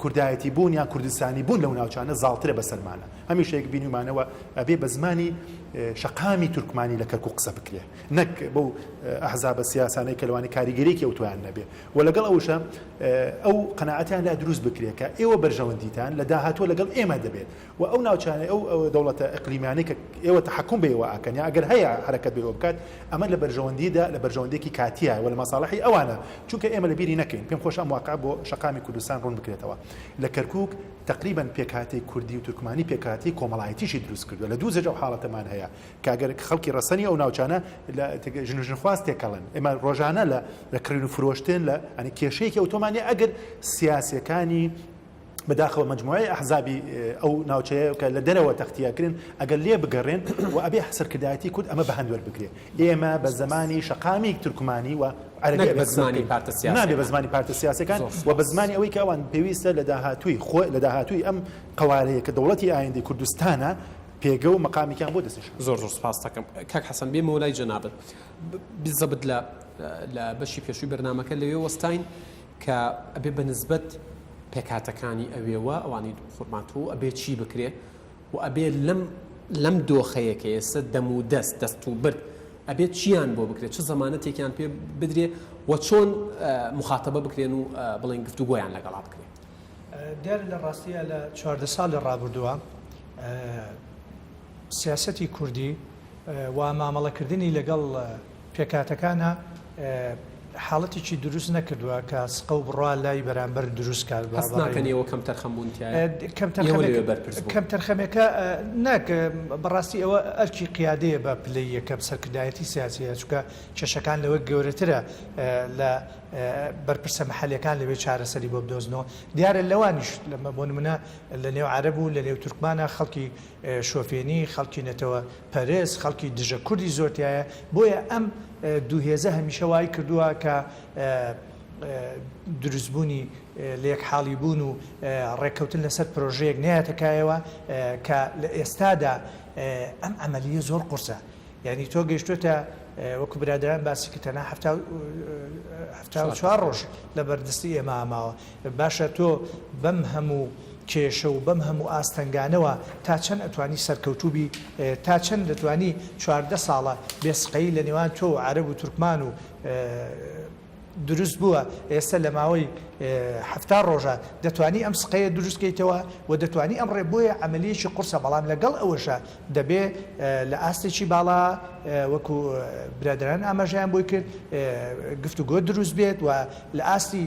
کوردایەتی بوون یان کوردستانی بوون لەو ناوچانە زاڵترە بەسەرمانە. هەمیشە یەک بینیومانە و ئەبێ بە زمانی شەقامی تورکمانی لە کەرکوک قسە بکرێ نەک بەو ئەحزابە سیاسانەی کە لەوانەیە کاریگەریەکی ئەوتۆیان نەبێ و لەگەڵ ئەوشە ئەو قەناعەتیان لا دروست بکرێ کە ئێوە بەرژەوەندیتان لە داهاتووە لەگەڵ ئێمە دەبێت و ئەو ناوچانەی ئەو دەوڵەتە ئیقلیمیانەی کە ئێوە تەحەکوم بە ئێوە ئەکەن یا ئەگەر هەیە حەرەکەت بە ئێوە بکات ئەمە لە بەرژەوەندیدا لە بەرژەوەندیەکی کاتیە و لە مەساڵحی ئەوانە چونکە ئێمە لە بیری نەکەین پێم خۆشە ئەم واقعە بۆ شەقامی کوردستان ڕوون بکرێتەوە لە کەرکوک تەقریبەن پێکهاتەی کوردی و تورکمانی پێکهاتەی کۆمەڵایەتیشی دروست کردووە لە دوو زەج ئەو حاڵەتەمان هەیە کە ئەگەر خەڵکی ڕەسەنی ئەو ناوچانە لە ژن و ژنخواز تێکەڵن ئێمە ڕۆژانە لە لە کڕین و فرۆشتن لە ئەنی کێشەیەکی ئەوتۆمان نیە ئەگەر سیاسیەکانی بەداخەوە مجموعەی ئەحزابی ئەو ناوچەیە کە لە دەرەوە تەختیەکرن ئەگەر لێ بگەڕێن و ئەبێ سەرکردایەتی کورد ئەمە بە هەند وەربگرێ ئێمە بە زمانی شەقامی تورکمانی و عەرەبی نەک بە زمانی پارتە سیاسیەکان. نابێ بە زمانی پارتە سیاسیەکان و بە زمانی ئەوەی کە ئەوان پێویستە لە داهاتووی خۆ لە داهاتووی ئەم قەوارەیە کە دەوڵەتی ئایندەی کوردستانە پێگە و مەقامێکیان بۆ دەستنیشان. زۆر زۆر سپاست دەکەم کاک حەسەن بێمەوە لای جەنابت بزەبت لە لە بەشی پێشووی بەرنامەکە لەوێ وەستاین کە ئەبێ بە نسبەت پێکهاتەکانی ئەوێوە ئەوانی خورماتوو ئەبێ چی بکرێ و ئەبێ لەم لەم دۆخەیە کە ئێستا دەم و دەست دەست و برد ئەبێ چیان بۆ بکرێت چ زەمانەتێکیان پێ بدرێ و چۆن مخاتەبە بکرێن و بڵێن گفتوگۆیان لەگەڵا بکرێت. دیارە لە ڕاستییا لە 14 ساڵی ڕابردووە سیاسەتی کوردی و مامەڵەکردنی لەگەڵ پێکهاتەکانا حاڵەتێکی دروست نەکردووە کە سقە و بڕوا لای بەرامبەر دروست کات. هەست ناکەن ئێوە کەمتەرخەم بوون تیایا؟ ئێوە لەوێ بەرپرس بوون. کەمتەرخەمێکە ناک بەڕاستی ئەوە ئەرکی قیادەیە بە پلەی یەکەم سەرکردایەتی سیاسیە چونکە کێشەکان لەوە گەورەترە لە بەرپرسە مەحەلیەکان لەوێ چارەسەری بۆ بدۆزنەوە دیارە لەوانیش لەمە بۆ نمونە لە نێو عەرەب و لە نێو تورکمانە خەڵکی شۆفێنی خەڵکی نەتەوە پەرست، خەڵکی دژە کوردی زۆر تیایە، بۆیە ئەم دوو هێزە هەمیشە وای کردووە کە دروستبوونی لەیەکحاڵی بوون و ڕێککەوتن لەسەر پرۆژەیەک نەیاتە کایەوە کە لە ئێستادا ئەم عەمەلیە زۆر قورسە یانی تۆ گەیشتۆتە وەکو برادەران باسی کرد تەنها 74 ڕۆژ لە بەردەستی ئێمە ماوە باشە تۆ بەم هەموو کێشە و بەم هەموو ئاستەنگانەوە تا چەند ئەتوانی سەرکەوتوو بی تا چەند دەتوانی 14 ساڵە بێ سقەیی لە نێوان تۆ و عەرەب و تورکمان و دروست بووە ئێستا لە ماوەی 70 ڕۆژە دەتوانی ئەم سقەیە دروست کەیتەوە و دەتوانی ئەم ڕێ بۆیە عەمەلیەکی قورسە بەڵام لەگەڵ ئەوەشا دەبێ لە ئاستێکی باڵا وەکو برادەران ئاماژەیان بۆی کرد گفتوگۆ دروست بێت و لە ئاستی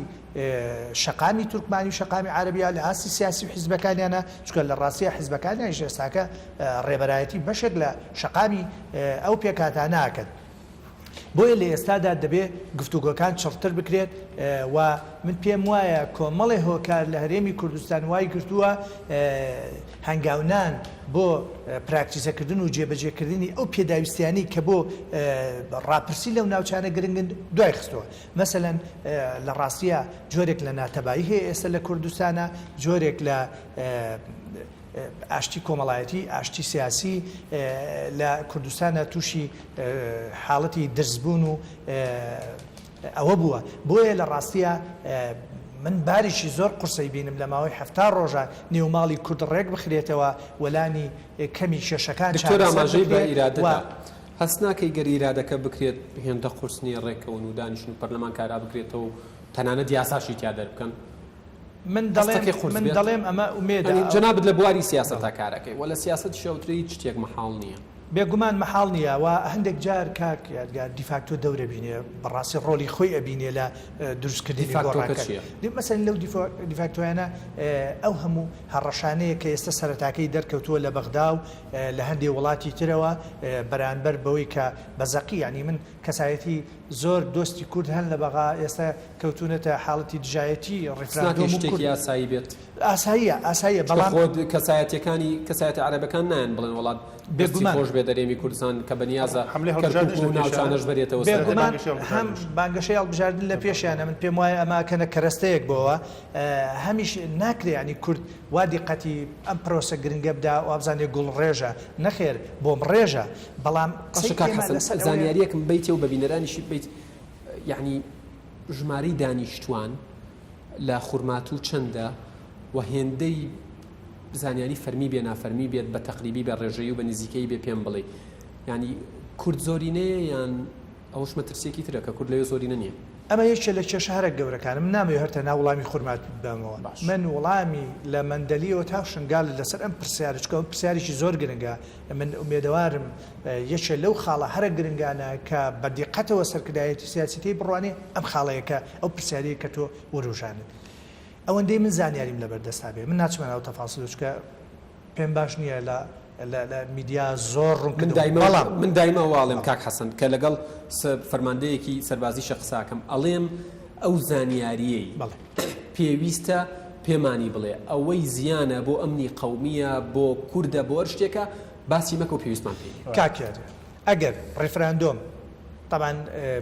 شەقامی تورکمانی و شەقامی عەرەبیا لە ئاستی سیاسی و حیزبەکانیانە چونکە لە ڕاستیا حیزبەکانیانیش ئێستاکە ڕێبەرایەتی بەشێک لە شەقامی ئەو پێکهاتانە ئەکەن. بۆیە لە ئێستادا دەبێ گفتوگۆکان چڕتر بکرێت و من پێم وایە کۆمەڵێ هۆکار لە هەرێمی کوردستان وای گرتووە هەنگاونان بۆ پراکتیزەکردن و جێبەجێکردنی ئەو پێداویستیانەی کە بۆ ڕاپرسی لەو ناوچانە گرنگن دوای خستووە. مەسەلەن لە ڕاستیا جۆرێک لە ناتەبایی هەیە ئێستا لە کوردستانا، جۆرێک لە ئاشتی کۆمەڵایەتی، ئاشتی سیاسی لە کوردستانا تووشی حاڵەتی درزبوون و ئەوە بووە. بۆیە لە ڕاستیا من بارێکی زۆر قورسەی بینم لە ماوەی 70 ڕۆژە نێو ماڵی کورد ڕێک بخرێتەوە و لانی کەمی کێشەکان دکتۆر چارەسەر ئاماژەی بە بکرێت ئیرادە و دا. هەست ناکەی گەر ئیرادەکە بکرێت هێندە قورس نییە ڕێککەون و دانیشن و پەرلەمان کارا بکرێتەوە و تەنانەت یاساشی تیا دەربکەن؟ من دەڵێم هەستەکەی قورس من بێت؟ دەڵێم ئەمە ئومێدە یانی ئەو جەنابت لە بواری سیاسەتا بەڵێ. کارەکەی و لە سیاسەتیشا وترێ هیچ شتێک مەحاڵ نییە. بێگومان مەحاڵ نییە و هەندێک جار کاک یادگار دیفاکتۆ دەور ئەبینێ، بەڕاستی ڕۆڵی خۆی ئەبینێ لە دروستکردنی دیفاکتۆکە گۆڕانکاری. چییە؟ مەسەلەن لەو دیفاکتۆیانە ئەو هەموو هەڕەشانەیە کە ئێستا سەرەتاکەی دەرکەوتووە لە بەغدا و لە هەندێ وڵاتی ترەوە بەرانبەر بەوەی کە بە زەقی یانی من کەسایەتی زۆر دۆستی کورد هەن لە بەغا ئێستا کەوتوونەتە حاڵەتی دژایەتی ناکەی ڕیفراندۆم و شتێکی کورد. ئاسایی بێت. ئاساییە ئاساییە چونکە بەڵام. خۆ کەسایەتیەکانی کەسایەتە عەرەبەکان نایەن بڵێن وەڵا دەستی بێگومان. خۆش بێت هەرێمی کوردستان کە بەنیازە حەملەی کەرکوک هەڵبژاردنیش و لە پێشیانە. ناوچانەش بەرێتەوە سەر. بێگومان بانگەشەی هەم هەڵبژاردنیش. بانگەشەی هەڵبژاردن لە پێشیانە من پێم وایە ئەمە ئەکەنە کەرەستەیەک بۆوە هەمیش ناکرێ یانی کورد وا دیقەتی ئەم پرۆسە گرنگە بدا وابزانێ گوڵڕێژە نەخێر بۆمڕێژە بەڵام باشە قسەی کاک ئێمە حەسەن لەسەر ئەوەیە. زانیاریەکم بەیتێ و بە بینەرانیشی بەیت یانی ژمارەی دانیشتوان لە خورماتوو چەندە و هێندەی زانیاری فەرمی بێ نافەرمی بێت بە تەقریبی بە ڕێژەیی و بە نزیکەیی بێ پێم بڵێ یانی کورد زۆرینەیە یان ئەوەش مەترسیەکی ترە کە کورد لەوێ زۆرینە نییە. ئەمە یەکێ لە کێشە هەرە گەورەکانە، من نامەوێ هەر تەنها وڵامی خورماتوو ببەمەوە، باش. من وڵامی لە مەندەلیەوە تا شنگال لەسەر ئەم پرسیارە، چونکە ئەمە پرسیارێکی زۆر گرنگە، من ئومێدەوارم یەکێ لەو خاڵە هەرە گرنگانە کە بە دیقەتەوە سەرکردایەتی سیاسی تێی بڕوانێ ئەم خاڵەیە کە ئەو پرسیارەیە کە تۆ وروژاندت. ئەوەندەی من زانیاریم لەبەردەستا بێ، من ناچمە ناو تەفاسیلەوە چونکە پێم باش نییە لە لە لە میدیا زۆر ڕوون من کردەوە دایمە بەڵام. من دایمە وا ئەڵێم کاک حەسەن کە لەگەڵ فەرماندەیەکی سەربازیشە قسە ئەکەم ئەڵێم ئەو زانیارییەی بەڵێ. پێویستە پێمانی بڵێ ئەوەی زیانە بۆ ئەمنی قەومییە بۆ کوردە بۆ هەر شتێکە باسی مەکە و پێویستمان پێی نییە. کاک یادگار ئەگەر ڕیفراندۆم تەبعەن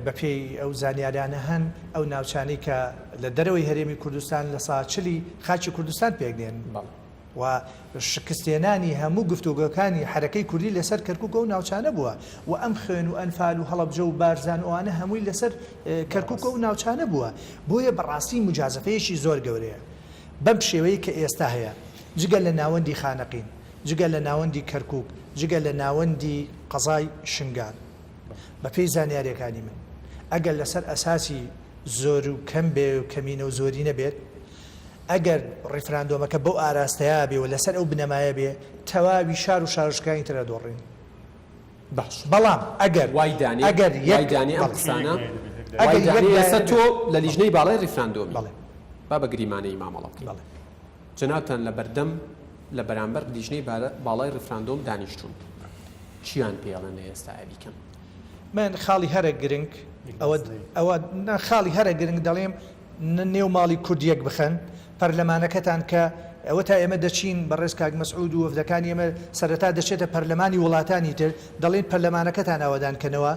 بە پێی ئەو زانیاریانە هەن ئەو ناوچانەی کە لە دەرەوەی هەرێمی کوردستان لە سا چلی خاکی کوردستان پێک دێن بەڵێ. و شکستهێنانی هەموو گفتوگۆکانی حەرەکەی کوردی لەسەر کەرکوک و ئەو ناوچانە بووە و ئەم خوێن و ئەنفال و هەڵەبجە و بارزان و ئەوانە هەمووی لەسەر کەرکوک و ئەو ناوچانە بووە بۆیە بەڕاستی موجازەفەیەکی زۆر گەورەیە بەم شێوەیەی کە ئێستا هەیە جگە لە ناوەندی خانەقین جگە لە ناوەندی کەرکوک جگە لە ناوەندی قەزای شنگال بەپێی زانیاریەکانی من ئەگەر لەسەر ئەساسی زۆر و کەم بێ و کەمینە و زۆرینە بێت ئەگەر ڕیفراندۆمەکە بەو ئاراستەیە بێ و لەسەر ئەو بنەمایە بێ، تەواوی شار و شارۆچکەکانی تر ئەدۆڕێن. باش. بەڵام ئەگەر وای دانێ ئەگەر یەک وای دانێ ئەم بەڵێ. قسانە ئەگەر وای یەک دانێ ئێستا دایرە تۆ بێ. لە لیژنەی باڵای ڕیفراندۆمی. بەڵێ. با بە گریمانەیی مامەڵە بکەین. بەڵێ. جەنابتان لە بەردەم لە بەرامبەر لیژنەی باڵای ڕیفراندۆم دانیشتوون. چیان پێ ئەڵێن لە ئێستایا بیکەن؟ من خاڵی هەرە گرنگ ئەوە ئەوە نا خاڵی هەرە گرنگ دەڵێم نێو ماڵی کورد یەک بخەن، پەرلەمانەکەتان کە ئەوەتا ئێمە دەچین، بەڕێز کاک مەسعود و وەفدەکانی ئێمە سەرەتا دەچێتە پەرلەمانی وڵاتانی تر، دەڵێین پەرلەمانەکەتان ئاوەدان کەنەوە،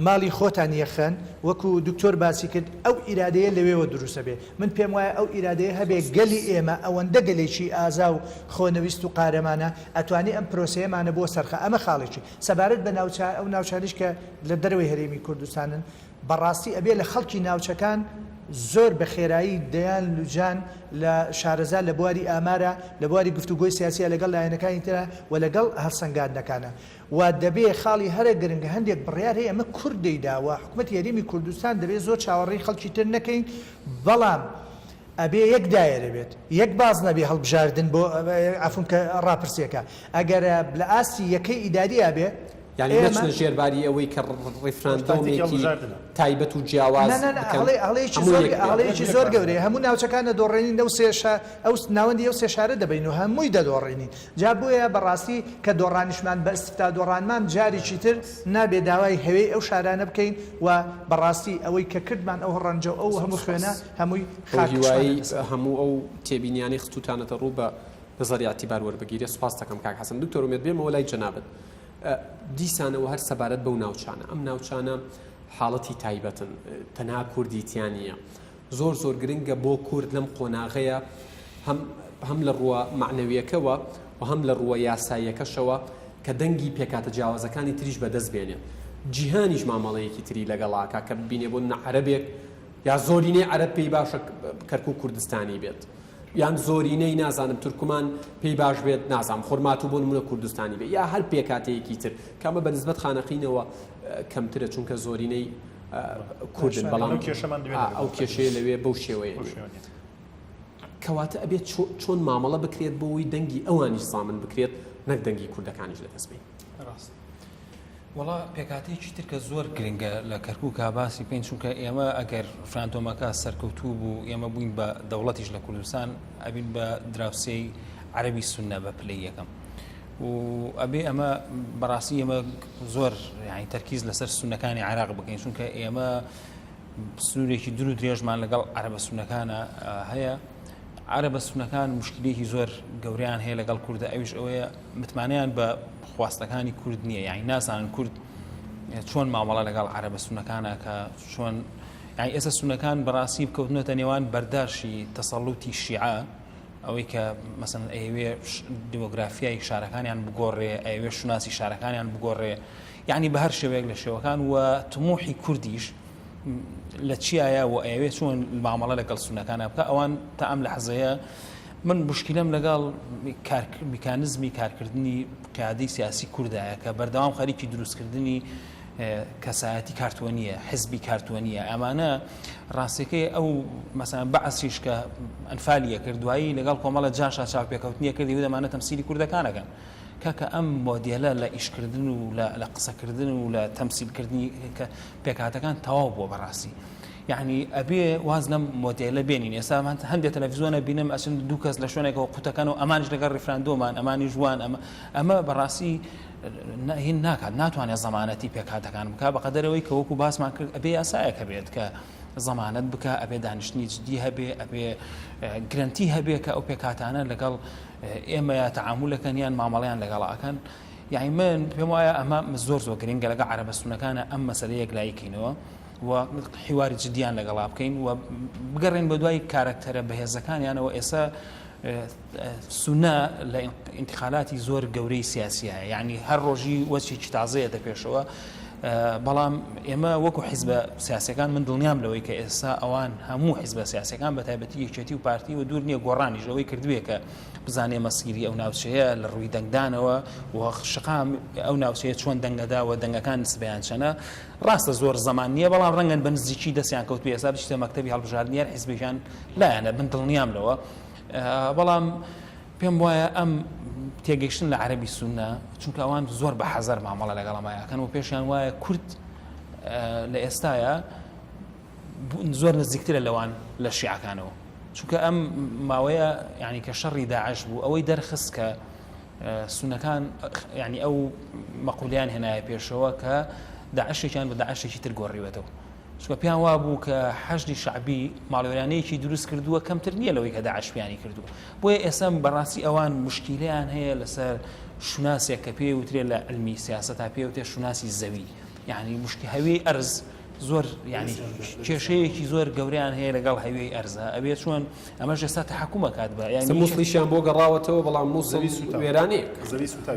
ماڵی خۆتان یەکخەن، وەکو دکتۆر باسی کرد ئەو ئیرادەیە لەوێوە دروست ئەبێ، من پێم وایە ئەو ئیرادەیە هەبێ گەلی ئێمە ئەوەندە گەلێکی ئازا و خۆنەویست و قارەمانە ئەتوانێ ئەم پرۆسەیەمانە بۆ سەرخا، ئەمە خاڵێکی. سەبارەت بە ناوچە ئەو ناوچانەیش کە لە دەرەوەی هەرێمی کوردستانن، بەڕاستی ئەبێ لە خەڵکی ناوچەکان زۆر بە خێرایی دەیان لوجان لە شارەزا لە بواری ئامارا، لە بواری گفتوگۆی سیاسیا لەگەڵ لایەنەکانی ترا و لەگەڵ هەڵسەنگاندنەکانا. و دەبێ خاڵی هەرە گرنگ هەندێک بڕیار هەیە ئەمە کورد دەیدا و حکومەتی هەرێمی کوردستان دەبێ زۆر چاوەڕێی خەڵکی تر نەکەین بەڵام ئەبێ یەک دایەرە بێت یەک بازنە بێ هەڵبژاردن بۆ عەفوم کە ڕاپرسیەکە ئەگەر لە ئاستی یەکەی ئیداریا بێ یانی ئێمە نەچنە ژێر باری ئەوەی کە تاکتیکی ڕیفراندۆمێکی هەڵبژاردنە. تایبەت و جیاواز نا نا نا بکەن هەڵەی هەڵەیەکی هەموو زۆر یەک بێت. هەڵەیەکی زۆر گەورەیە هەموو ناوچەکان ئەدۆڕێنین لەو سێ شا ئەو ناوەندی ئەو سێ شارە دەبەین و هەمووی دەدۆڕێنین جا بۆیە بەڕاستی کە دۆڕانیشمان بە ئیستفتا دۆڕانمان جارێکی تر نابێ داوای هەوێی ئەو شارانە بکەین و بەڕاستی ئەوەی کە کردمان ئەو ڕەنجە و ئەو زۆر هەموو سوپاس. خوێنە هەمووی بەو خاک کشمانە هیوایەی لەسەر. هەموو ئەو تێبینیانەی خستووتانەتە ڕوو بە نەزەری ئیعتیبار وەربگیرێ سوپاست دەکەم کاک حەسەن. دکتۆر ئومێد بێمەوە لای جەنابت. دیسانەوە هەر سەبارەت بەو ناوچانە، ئەم ناوچانە حاڵەتی تایبەتن، تەنها کوردی تیا نییە. زۆر زۆر گرنگە بۆ کورد لەم قۆناغەیە هەم هەم لە ڕووە مەعنەوییەکەوە و هەم لە ڕووە یاساییەکەشەوە کە دەنگی پێکهاتە جیاوازەکانی تریش بەدەست بێنێ. جیهانیش مامەڵەیەکی تری لەگەڵا کا کە ببینێ بۆ نمونە عەرەبێک یا زۆرینەی عەرەب پێی باشە کەرکوک کوردستانی بێت. یان زۆرینەی نازانم تورکمان پێی باش بێت نازانم خورماتوو بۆ نمونە کوردستانی بێت یا هەر پێکهاتەیەکی تر کە ئەمە بە نسبەت خانەقینەوە کەمترە چونکە زۆرینەی کوردن بەڵام ئەو کێشەیە لەوێ بەو شێوەیە کەواتە ئەبێت چۆن مامەڵە بکرێت بۆ ئەوەی دەنگی ئەوانیش زامن بکرێت نەک دەنگی کوردەکانیش لەدەست بین ڕاست. وەڵا پێکهاتەیەکی تر کە زۆر گرنگە لە کەرکووکا باسی بکەین چونکە ئێمە ئەگەر ڕفراندۆمەکە سەرکەوتوو بوو ئێمە بووین بە دەوڵەتیش لە کوردستان ئەبین بە دراوسێی عەرەبی سوننە بە پلەی یەکەم و ئەبێ ئەمە بەڕاستی ئێمە زۆر یعنی تەرکیز لەسەر سوننەکانی عێراق بکەین چونکە ئێمە سنوورێکی دوور و درێژمان لەگەڵ عەرەبە سوننەکانە هەیە عەرەبە سوننەکان مشکلێکی زۆر گەوریان هەیە لەگەڵ کوردە ئەویش ئەوەیە متمانەیان بە خواستەکانی کورد نییە یانی نازانن کورد چۆن مامەڵە لەگەڵ عەرەبە سونەکانە کە چۆن یانی ئێستا سونەکان بەڕاستی بکەوتنەتە نێوان بەرداشی تەسەڵوتی شیعە ئەوەی کە مەسەن ئەیەوێ دیمۆگرافیای شارەکانیان بگۆڕێ ئەیەوێ شوناسی شارەکانیان بگۆڕێ یعنی بە هەر شێوەیەک لە شێوەکان و تموحی کوردیش لە چیایە و ئەیەوێ چۆن مامەڵە لەگەڵ سونەکانە بکە ئەوان تا ئەم لەحزەیە من مشکلەم لەگەڵ میکانزمی کارکردنی قیادەی سیاسی کوردایە کە بەردەوام خەریکی دروستکردنی کەسایەتی کارتۆنیە حزبی کارتۆنیە ئەمانە ڕاستەکەی ئەو مەسان بەعسیش کە ئەنفالیە کرد دوایی لەگەڵ کۆمەڵە جاشا چاوپێکەوتنیە کردی و دەمانە تەمسیلی کوردەکانەکەن کاکە ئەم مۆدێلە لە ئیشکردن و لە قسەکردن و لە تەمسیلکردنی کە پێکهاتەکان تەواو بووە بەڕاستی یعنی ئەبێ واز لەم مۆدێلە بێنین ئێستا من هەندێک تەلەڤیزیۆنە بینم ئەچن دوو کەس لە شوێنێکەوە قوتەکەن و ئەمانیش لەگەڵ ڕیفراندۆمان ئەمانیش وان ئەمە ئەمە بەڕاستی هین ناکات ناتوانێت زەمانەتی پێکهاتەکان بکە بەقەدەرەوەی کە وەکو باسمان کرد ئەبێ یاسایەکە بێت کە زەمانەت بکە ئەبێ دانیشتنی جدی هەبێ ئەبێ گرنتی هەبێ کە ئەو پێکهاتانە لەگەڵ ئێمە تەعامولەکەن یان مامەڵیان لەگەڵ ئەکەن یعنی من پێم وایە ئەمە زۆر زۆر گرنگە لەگە عەرەبە سونەکانە ئەم مەسەلە یەکلایی کەینەوە و حیواری جدیان لەگەڵا بکەین و بگەڕێن بە دوای کارەکتەرە بەهێزەکانیانەوە ئێستا سونە لە ئینتقالاتی زۆر گەورەی سیاسی هەیە یعنی هەر ڕۆژی وەچێکی تازەیە دەپێشەوە بەڵام ئێمە وەکو حیزبە سیاسەکان من دڵنیام لەوەی کە ئێستا ئەوان هەموو حیزبە سیاسەکان بە تایبەتی یەکێتی و پارتی و دوور نییە گۆڕانیش ئەوەی کردوێ کە بزانێ مەسیری ئەو ناوچەیە لە ڕووی دەنگدانەوە و شقام ئەو ناوچەیە چۆن دەنگەدا و دەنگەکان نسبیان چەنە ڕاستە زۆر زەمان نییە بەڵام ڕەنگەن بە نزیکی دەستیان کەوتبێ ئێستا بچیتە مەکتەبی هەڵبژاردنی هەر حیزبێکیان لایەنە من دڵنیام لەوە بەڵام پێم وایە ئەم تێگەیشتن لە عەربی سونە چونکە ئەوان زۆر بە حەزەر مامەڵە لەگەڵ ئەمایەکەن و پێشیان وایە کورد لە ئێستاە زۆر نزیکترە لەوان لە شیعەکانەوە چونکە ئەم ماوەیە یعنی کە شەڕی داعش بوو ئەوەی دەرخست کە سونەکان یعنی ئەو مەقولیان هێنایە پێشەوە کە داعشێکیان بە داعشێکی تر گۆڕیوەتەوە چونکە پێیان وابوو کە حەشدی شەعبی ماڵوێرانەیەکی دروست کردووە کەمتر نییە لەوەی کە داعش پیانی کردووە بۆیە ئێستا بەڕاستی ئەوان مشکیلیان هەیە لەسەر شوناسێک کە پێی وترێ لە علمی سیاسەتا پێی وترێ شوناسی زەوی یعنی مشکی هەوی ئەرز زۆر یعنی کێشەیەکی زۆر گەوریان هەیە لەگەڵ هەوی ئەرزە ئەبێ چۆن ئەمەش ئێستا تەحەکوم ئەکات بە یانی موسڵیشیان بۆ گەڕاوەتەوە بەڵام موسڵ وێرانەیەک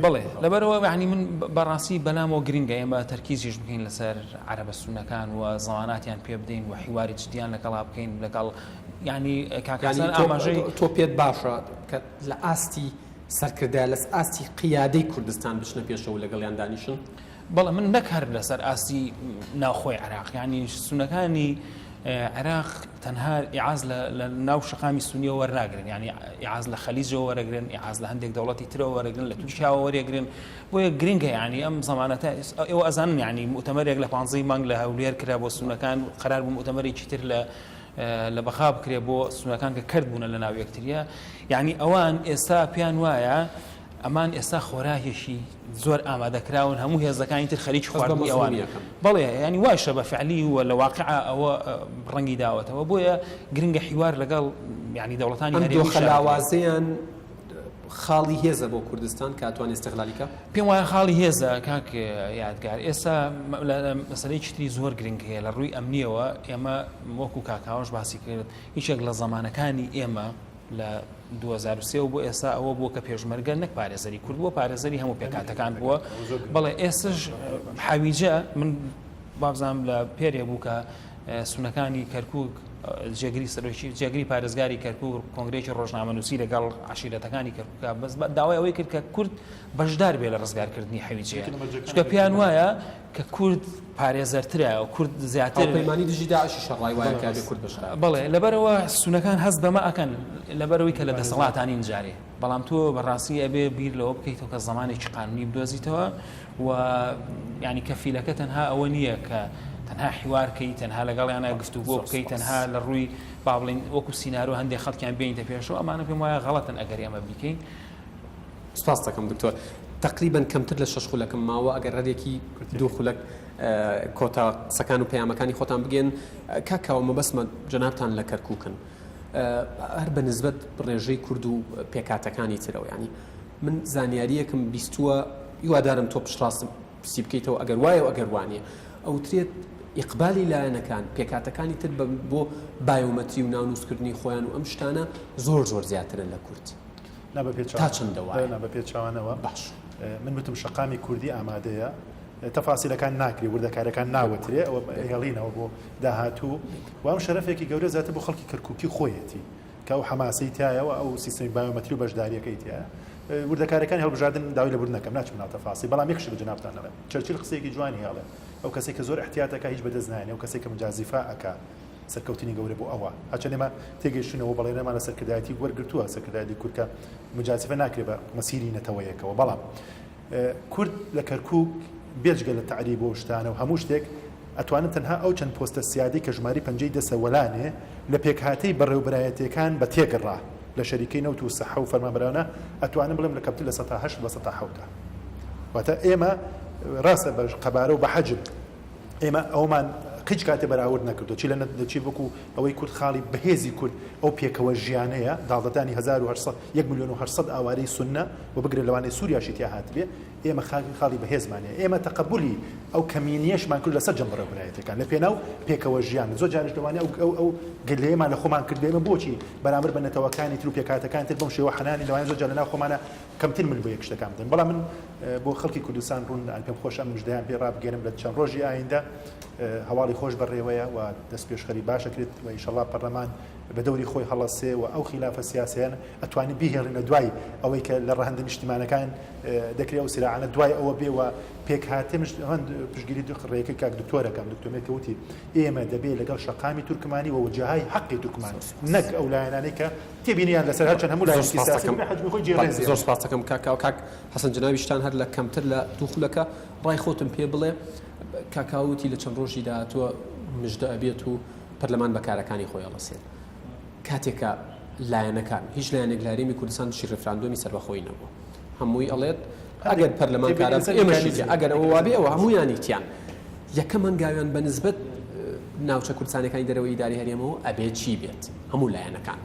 بەڵێ لەبەرەوە یعنی من بەڕاستی بەلامەوە گرنگە ئێمە تەرکیزیش بکەین لەسەر عەرەبە سونەکان و زەماناتیان پێ بدەین و حیواری جدیان لەگەڵا بکەین لەگەڵ یعنی کاک حەسەن ئاماژەی تۆ پێت باشە کە لە ئاستی سەرکردە لە ئاستی قیادەی کوردستان بچنە پێشەوە لەگەڵیان دانیشن؟ بەڵێ من نەک هەر لەسەر ئاستی ناوخۆی عێراق یعنی سونەکانی عێراق تەنها ئیعاز لە ناو شەقامی سونیەوە وەرناگرن یعنی ئیعاز لە خەلیجەوە وەرەگرن ئیعاز لە هەندێک دەوڵەتی ترەوە وەرەگرن لە تورکیاوە وەرەگرن بۆیە گرنگە یعنی ئەم زەمانەتە ئێوە ئەزانن یعنی موتەمەرێک لە پانزەی مانگ لە هەولێر کرا بۆ سونەکان قرار بوو موتەمەرێکی تر لە لە بەغا بکرێ بۆ سونەکان کە کەرت بوونە لە ناو یەکتریە یعنی ئەوان ئێستا پێیان وایە ئەمان ئێستا خۆراکێکی زۆر ئامادەکراون هەموو هێزەکانی تر خەریکی خواردنی ئەوان بەڵێ ینی وایشە بە فعلی و لە واقع ئەوە ڕەنگی داوەتەوە بۆیە گرنگە حیوار لەگەڵ ینی دەوڵەتانی ئەم دۆخە لاوازەیان خاڵی هێزە بۆ کوردستان کە ئەتوانێت استغلالی کە؟ پێم وایە خاڵی هێزە کاک یادگار ئێستا مەسەلەیەکی تری زۆر گرنگ هەیە لە ڕووی ئەمنیەوە ئێمە وەکو کاکاوەش باسی کرد یەکێک لە زەمانەکانی ئێمە لە 2003 بۆ ئێستا ئەوە بووە کە پێشمەرگە نەک پارێزەری کورد بووە پارێزەری هەموو پێکهاتەکان بووە بەڵێ ئێستش حەویجە من بابزانام لە پێرێ بوو کە سونەکانی کەرکک جێگری سەرۆکی جێگری پارێزگاری کەرکک کۆنگرێکی ڕۆژنامەنووسی لەگەڵ عشیرەتەکانی کەرکک بەس داوای ئەوەی کرد کە کورد بەشدار بێ لە ڕزگارکردنی حەویجەیە چونکە پێیان وایە کە کورد پارێزەرترە و کورد زیاتر هاوپەیمانی دژی داعشیش ڕای وایە کە ئەبێ کورد بەشدار بێت. بەڵێ لەبەرئەوە سونەکان هەست بەمە ئەکەن لەبەرئەوەی کە لە دەسەڵاتانین جارێ. بەڵام تۆ بەڕاستی ئەبێ بیر لەوە بکەیتەوە کە زمانێکی قانونی بدۆزیتەوە و ینی کەفیلەکە تەنها ئەوە نییە کە تەنها حیوارکەی تەنها لەگەڵیانە گفتوگۆ بکەی تەنها لە ڕووی با بڵین وەکو سینارۆ هەندێک خەڵکیان بینیتە پێشەوە ئەمانە پێم وایە غەڵەتن ئەگەر ئێمە بیکەین. سپاس دەکەم دکتۆر. تەقریبەن کەمتر لە شەش خولەکم ماوە ئەگەر هەرێکی دوو خولەک کۆتا قسەکان و پەیامەکانی خۆتان بگێن کاک کاوە مەبەستمە جەنابتان لە کەرکوکن هەر بە نسبەت ڕێژەی کورد و پێکاتەکانی ترەوە ینی من زانیاریەکم بیستووە هیوادارم تۆ پشتڕاستم سی بکەیتەوە ئەگەر وایە و ئەگەر وانیە ئەوترێت ئیقبالی لایەنەکان پێکاتەکانی تر بۆ بایۆمەتری و ناونووسکردنی خۆیان و ئەم شتانە زۆر زۆر زیاترە لە کورد. نا بە پێچەوانەوە. تا چەندە وایە؟ نا بە پێچەوانەوە. باش. من وتم شەقامی کوردی ئامادەیە. تەفاسیلەکان ناکرێ، وردەکاریەکان ناوترێ، ئەوە هێڵینەوە بۆ داهاتوو. و ئەم شەرەفێکی گەورە زیاتر بۆ خەڵکی کەرکووکی خۆیەتی کە ئەو حەماسەی تیایە و ئەو سیستەمی بایۆمەتری و بەشدارییەکەی تیایە. وردەکاریەکانی هەڵبژاردن داوای لێبوردن ئەکەم ناچمە ناو تەفاسیل، بەڵام یەک شت بە جەنابتان ئەڵێم. چەرچیل قسەیەکی جوانی هەیە ئەڵێ ئەو کەسەی کە زۆر ئیحتیات ئەکا هیچ بەدەست نایەنێ، ئەو کەسەی کە مجازیفە ئەکا سەرکەوتنی گەورە بۆ ئەوە. هەرچەند ئێمە تێگەیشتووین و بەڵێنەمان لە سەرکردایەتی وەرگرتووە، سەرکردایەتی کورد کە مجازفە ناکرێ بە مەسیری نەتەوەیەکەوە، بەڵام کورد لە کەرکووک بێجگە لە تەعریب و شتانە و هەموو شتێک ئەتوانن تەنها ئەو چەند پۆستە سیادەی کە ژمارەی پەنجەی دەسە وەلانێ لە پێکهاتەی بەڕێوبەرایەتیەکان بە تێکڕا لە شەریکەی نەوت و سەحە و فەرمانبەرانە ئەتوانم بڵێم لە کەمتر لە 108 بە 107 واتە ئێمە ڕاستە بە قەبارە و بە حەجم ئێمە ئەومان هیچ کاتێ بەراورد نەکردو چی لە چی وەکو ئەوەی کورد خاڵی بەهێزی کورد ئەو پێکەوە ژیانەیە داڵدەدانی 1800 1 میلیۆن و 800 ئاوارەی سوننە و بگرە لەوانەیە سووریاشی تیا هاتبێ ئێمە خاڵی بەهێزمان هەیە ئێمە تەقەبولی ئەو کەمینیەشمان کرد لەسەر جەم بەڕێوەبەرایەتیەکان لە پێناو پێکەوە ژیان زۆر جاریش لەوانەیە ئەو ئەو ئەو گلەیەمان لە خۆمان کرد ئێمە بۆچی بەرامبەر بە نەتەوەکانی تر و پێکهاتەکانی تر بەم شێوە حەنانی لەوانەیە زۆر جار لەناو خۆمانە کەمتر مل بۆ یەک شتەکان بدەین بەڵام من بۆ خەڵکی کوردستان ڕوون پێم خۆشە ئەم مژدەیان پێ ڕابگەێنم لە چەند ڕۆژی ئایندە هەواڵی خۆش بەڕێوەیە و دەستپێشخەری باشەکرێت و ئیشەڵا پەرلەمان بە دەوری خۆی هەڵەسێ و ئەو خیلافە سیاسیان ئەتوانین بیهێڵین لە دوای ئەوەی کە لە ڕەهەندە نیشتیمانەکان دەکرێ ئەو سراعانە دوای ئەوە بێ و پێکهاتێ هەند پشگیری دوو ڕێکەی کاک دکتۆرەکەم دکتۆمێ کە وتی ئێمە دەبێ لەگەڵ شەقامی تورکمانی و وجههای حەقی تورکمان نەک ئەو لایەنانەی کە تێبینیان لەسەر هەرچەند هەموو لایەنێکی سیاسی بە حەجمی خۆی جێ ڕێزیان. زۆر سپاس دەکەم کاک کاوە. کاک حەسەن جەنابیشتان هەر لە کەمتر لە دوو خولەکە ڕای خۆتم پێ بڵێ. کاک کاوە وتی لە چەند ڕۆژی داهاتووە مژدە ئەبێت و پەرلەمان بە کارەکانی خۆی هەڵەسێت. کاتێک کە لایەنەکان هیچ لایەنێک لە هەرێمی کوردستان دژی ڕیفراندۆمی سەربەخۆیی نەبووە هەمووی ئەڵێت ئەگەر پەرلەمان کارا ئێمەشی تیا ئەگەر ئەوە وابێ ئەوە هەموویانی تیان یەکەم هەنگاویان بە نسبەت ناوچە کوردستانەکانی دەرەوەی ئیداری هەرێمەوە ئەبێ چی بێت هەموو لایەنەکان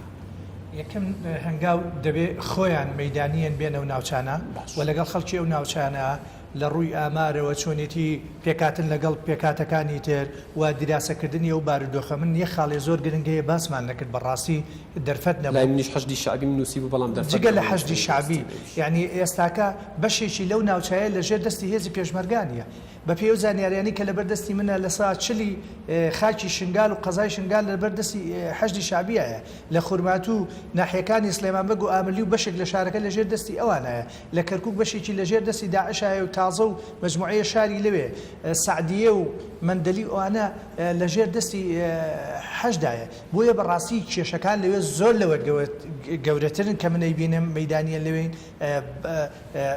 یەکەم هەنگاو دەبێ خۆیان مەیدانییەن بێنە ئەو ناوچانە و لەگەڵ خەڵکی ئەو ناوچانە لە ڕووی ئامارەوە چۆنێتی پێکهاتن لەگەڵ پێکهاتەکانی تر و دیراسەکردنی ئەو بارودۆخە، من یەک خاڵێ زۆر گرنگ هەیە باسمان نەکرد بەڕاستی دەرفەت نەبوو. لای منیش حەشدی شەعبیم نووسیبوو بەڵام دەرفەت جگە لە حەشدی شەعبی یانی ئێستاکە بەشێکی لەو ناوچایە لە ژێر دەستی هێزی پێشمەرگە نییە. بە پێی ئەو زانیاریانەی کە لەبەر دەستی منە لە سا چلی خاکی شنگال و قەزای شنگال لەبەر دەستی حەشدی شەعبیایە. لە خورماتوو و ناحیەکانی سڵێمان بەگ و ئامرلی و بەشێک لە شارەکە لە ژێر دەستی ئەوانایە. لە کەرکوک بەشێکی لە ژێر دەستی داعشایە و تازە و مەجموعەیە شاری لەوێ سەعدیە و مەندەلی و ئەوانە لە ژێر دەستی حەشدایە بۆیە بە ڕاستی کێشەکان لەوێ زۆر لەوە گەورەترن کە من ئەیبینم مەیدانیە لەوێین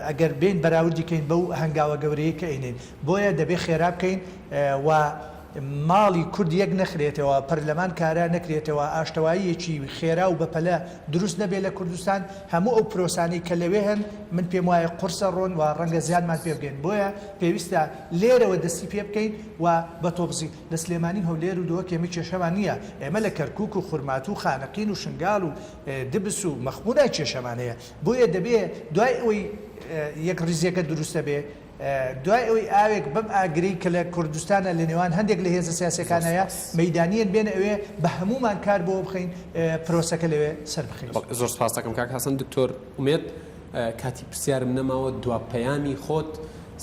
ئەگەر بێین بەراوردی کەین بەو هەنگاوە گەورەیە کە ئەینێین بۆیە دەبێ خێرا بکەین و ماڵی کورد یەک نەخرێتەوە، پەرلەمان کارا نەکرێتەوە، ئاشتەواییەکی خێرا و بەپەلە دروست نەبێت لە کوردستان، هەموو ئەو پرۆسانەی کە لەوێ هەن من پێم وایە قورسە ڕۆن و ڕەنگە زیانمان پێ بگەن، بۆیە پێویستە لێرەوە دەستی پێ بکەین و بە تۆپزی لە سلێمانی و هەولێر و دهۆک ئێمە کێشەمان نییە، ئێمە لە کەرکوک و خورماتوو و خانەقین و شنگال و دبس و مەخمورا کێشەمان هەیە، بۆیە دەبێ دوای ئەوەی یەکڕیزییەکە دروست دەبێ، دوای ئەوەی ئاوێک بەم ئاگرەی کە لە کوردستانە لە نێوان هەندێک لە هێزە سیاسیەکان هەیە مەیدانیەن بێنە ئەوێ بە هەموومان کار بۆ بخەین پرۆسەکە لەوێ سەر بخەین. بەڵێ زۆر سپاست دەکەم کاک حەسەن. دکتۆر ئومێد کاتی پرسیارم نەماوە دوا پەیامی خۆت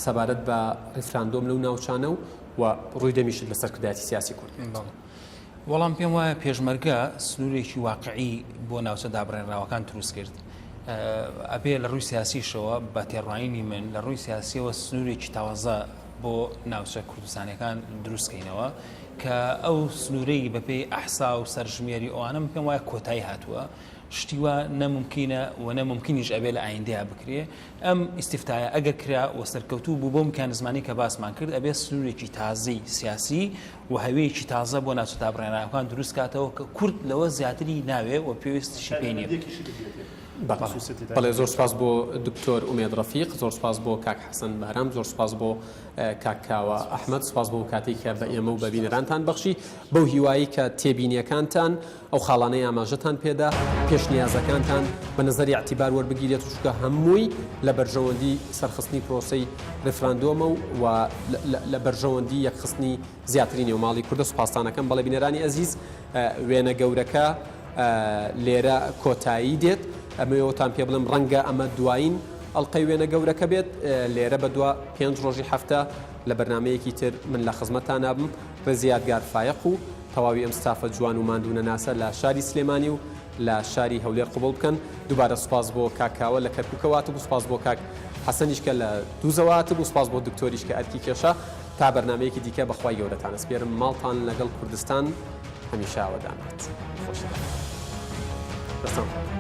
سەبارەت بە ڕیفراندۆم لەو ناوچانە و و ڕووی دەمیشت لە سەرکردایەتی سیاسی کورد بێت. بەڵێ وەڵام پێم وایە پێشمەرگە سنوورێکی واقعی بۆ ناوچە دابڕێنراوەکان دروست کرد. ئەبێ لە ڕووی سیاسیشەوە بە تێڕوانینی من لە ڕووی سیاسیەوە سنوورێکی تازە بۆ ناوچە کوردستانەکان دروستکەینەوە کە ئەو سنوورەی بەپێی ئەحسا و سەرژمێری ئەوانم پێم وایە کۆتایی هاتووە. شتی وا نە مومکینە و نە مومکینیش ئەبێ لە ئایندەیا بکرێ. ئەم ئیستیفتایە ئەگەر کرا و سەرکەوتوو بوو بەو میکانیزمانەی کە باسمان کرد ئەبێ سنوورێکی تازەی سیاسی و هەوێیەکی تازە بۆ ناوچە دابڕێنراوەکان دروست کاتەوە کە کورد لەوە زیاتری ناوێ و پێویستیشی پێی نییە. بەڵێ زۆر سوپاس بۆ دکتۆر ئومێد ڕەفیق، زۆر سوپاس بۆ کاک حەسەن بەهرام، زۆر سوپاس بۆ کاک کاوە ئەحمەد، سوپاس بۆ کاتێک کە بە ئێمە و بە بینەرانتان بەخشی، بەو هیوایەی کە تێبینیەکانتان ئەو خاڵانەی ئاماژەتان پێدا، پێشنیازەکانتان بە نەزەری ئیعتیبار وەربگیرێت و چونکە هەمووی لە بەرژەوەندی سەرخستنی پرۆسەی ڕیفراندۆمە و و لە بەرژەوەندی یەکخستنی زیاتری نێو ماڵی کوردە سوپاستان ئەکەم. بەڵێ بینەرانی ئەزیز وێنە گەورەکە لێرە کۆتایی دێت. ئەمەوێ ئەوەتان پێ بڵێم ڕەنگە ئەمە دوایین ئەڵقەی وێنە گەورەکە بێت. لێرە بەدوا پێنج ڕۆژی هەفتە لە بەرنامەیەکی تر من لە خزمەتتان ئەبم. ڕێزی یادگار فایەق و تەواوی ئەم ستافە جوان و ماندوونەناسە لە شاری سلێمانی و لە شاری هەولێر قبوڵ بکەن. دووبارە سوپاس بۆ کاک کاوە لە کەرکوکەوە هاتبوو، سوپاس بۆ کاک حەسەنیش کە لە دووزەوە هاتبوو، سوپاس بۆ دکتۆریش کە ئەرکی کێشا. تا بەرنامەیەکی دیکە بە خوای گەورەتان ئەسپێرم ماڵتان لەگەڵ کوردستان هەمیشە ئاوەدان بێت. خۆشتان. دەستان خۆش.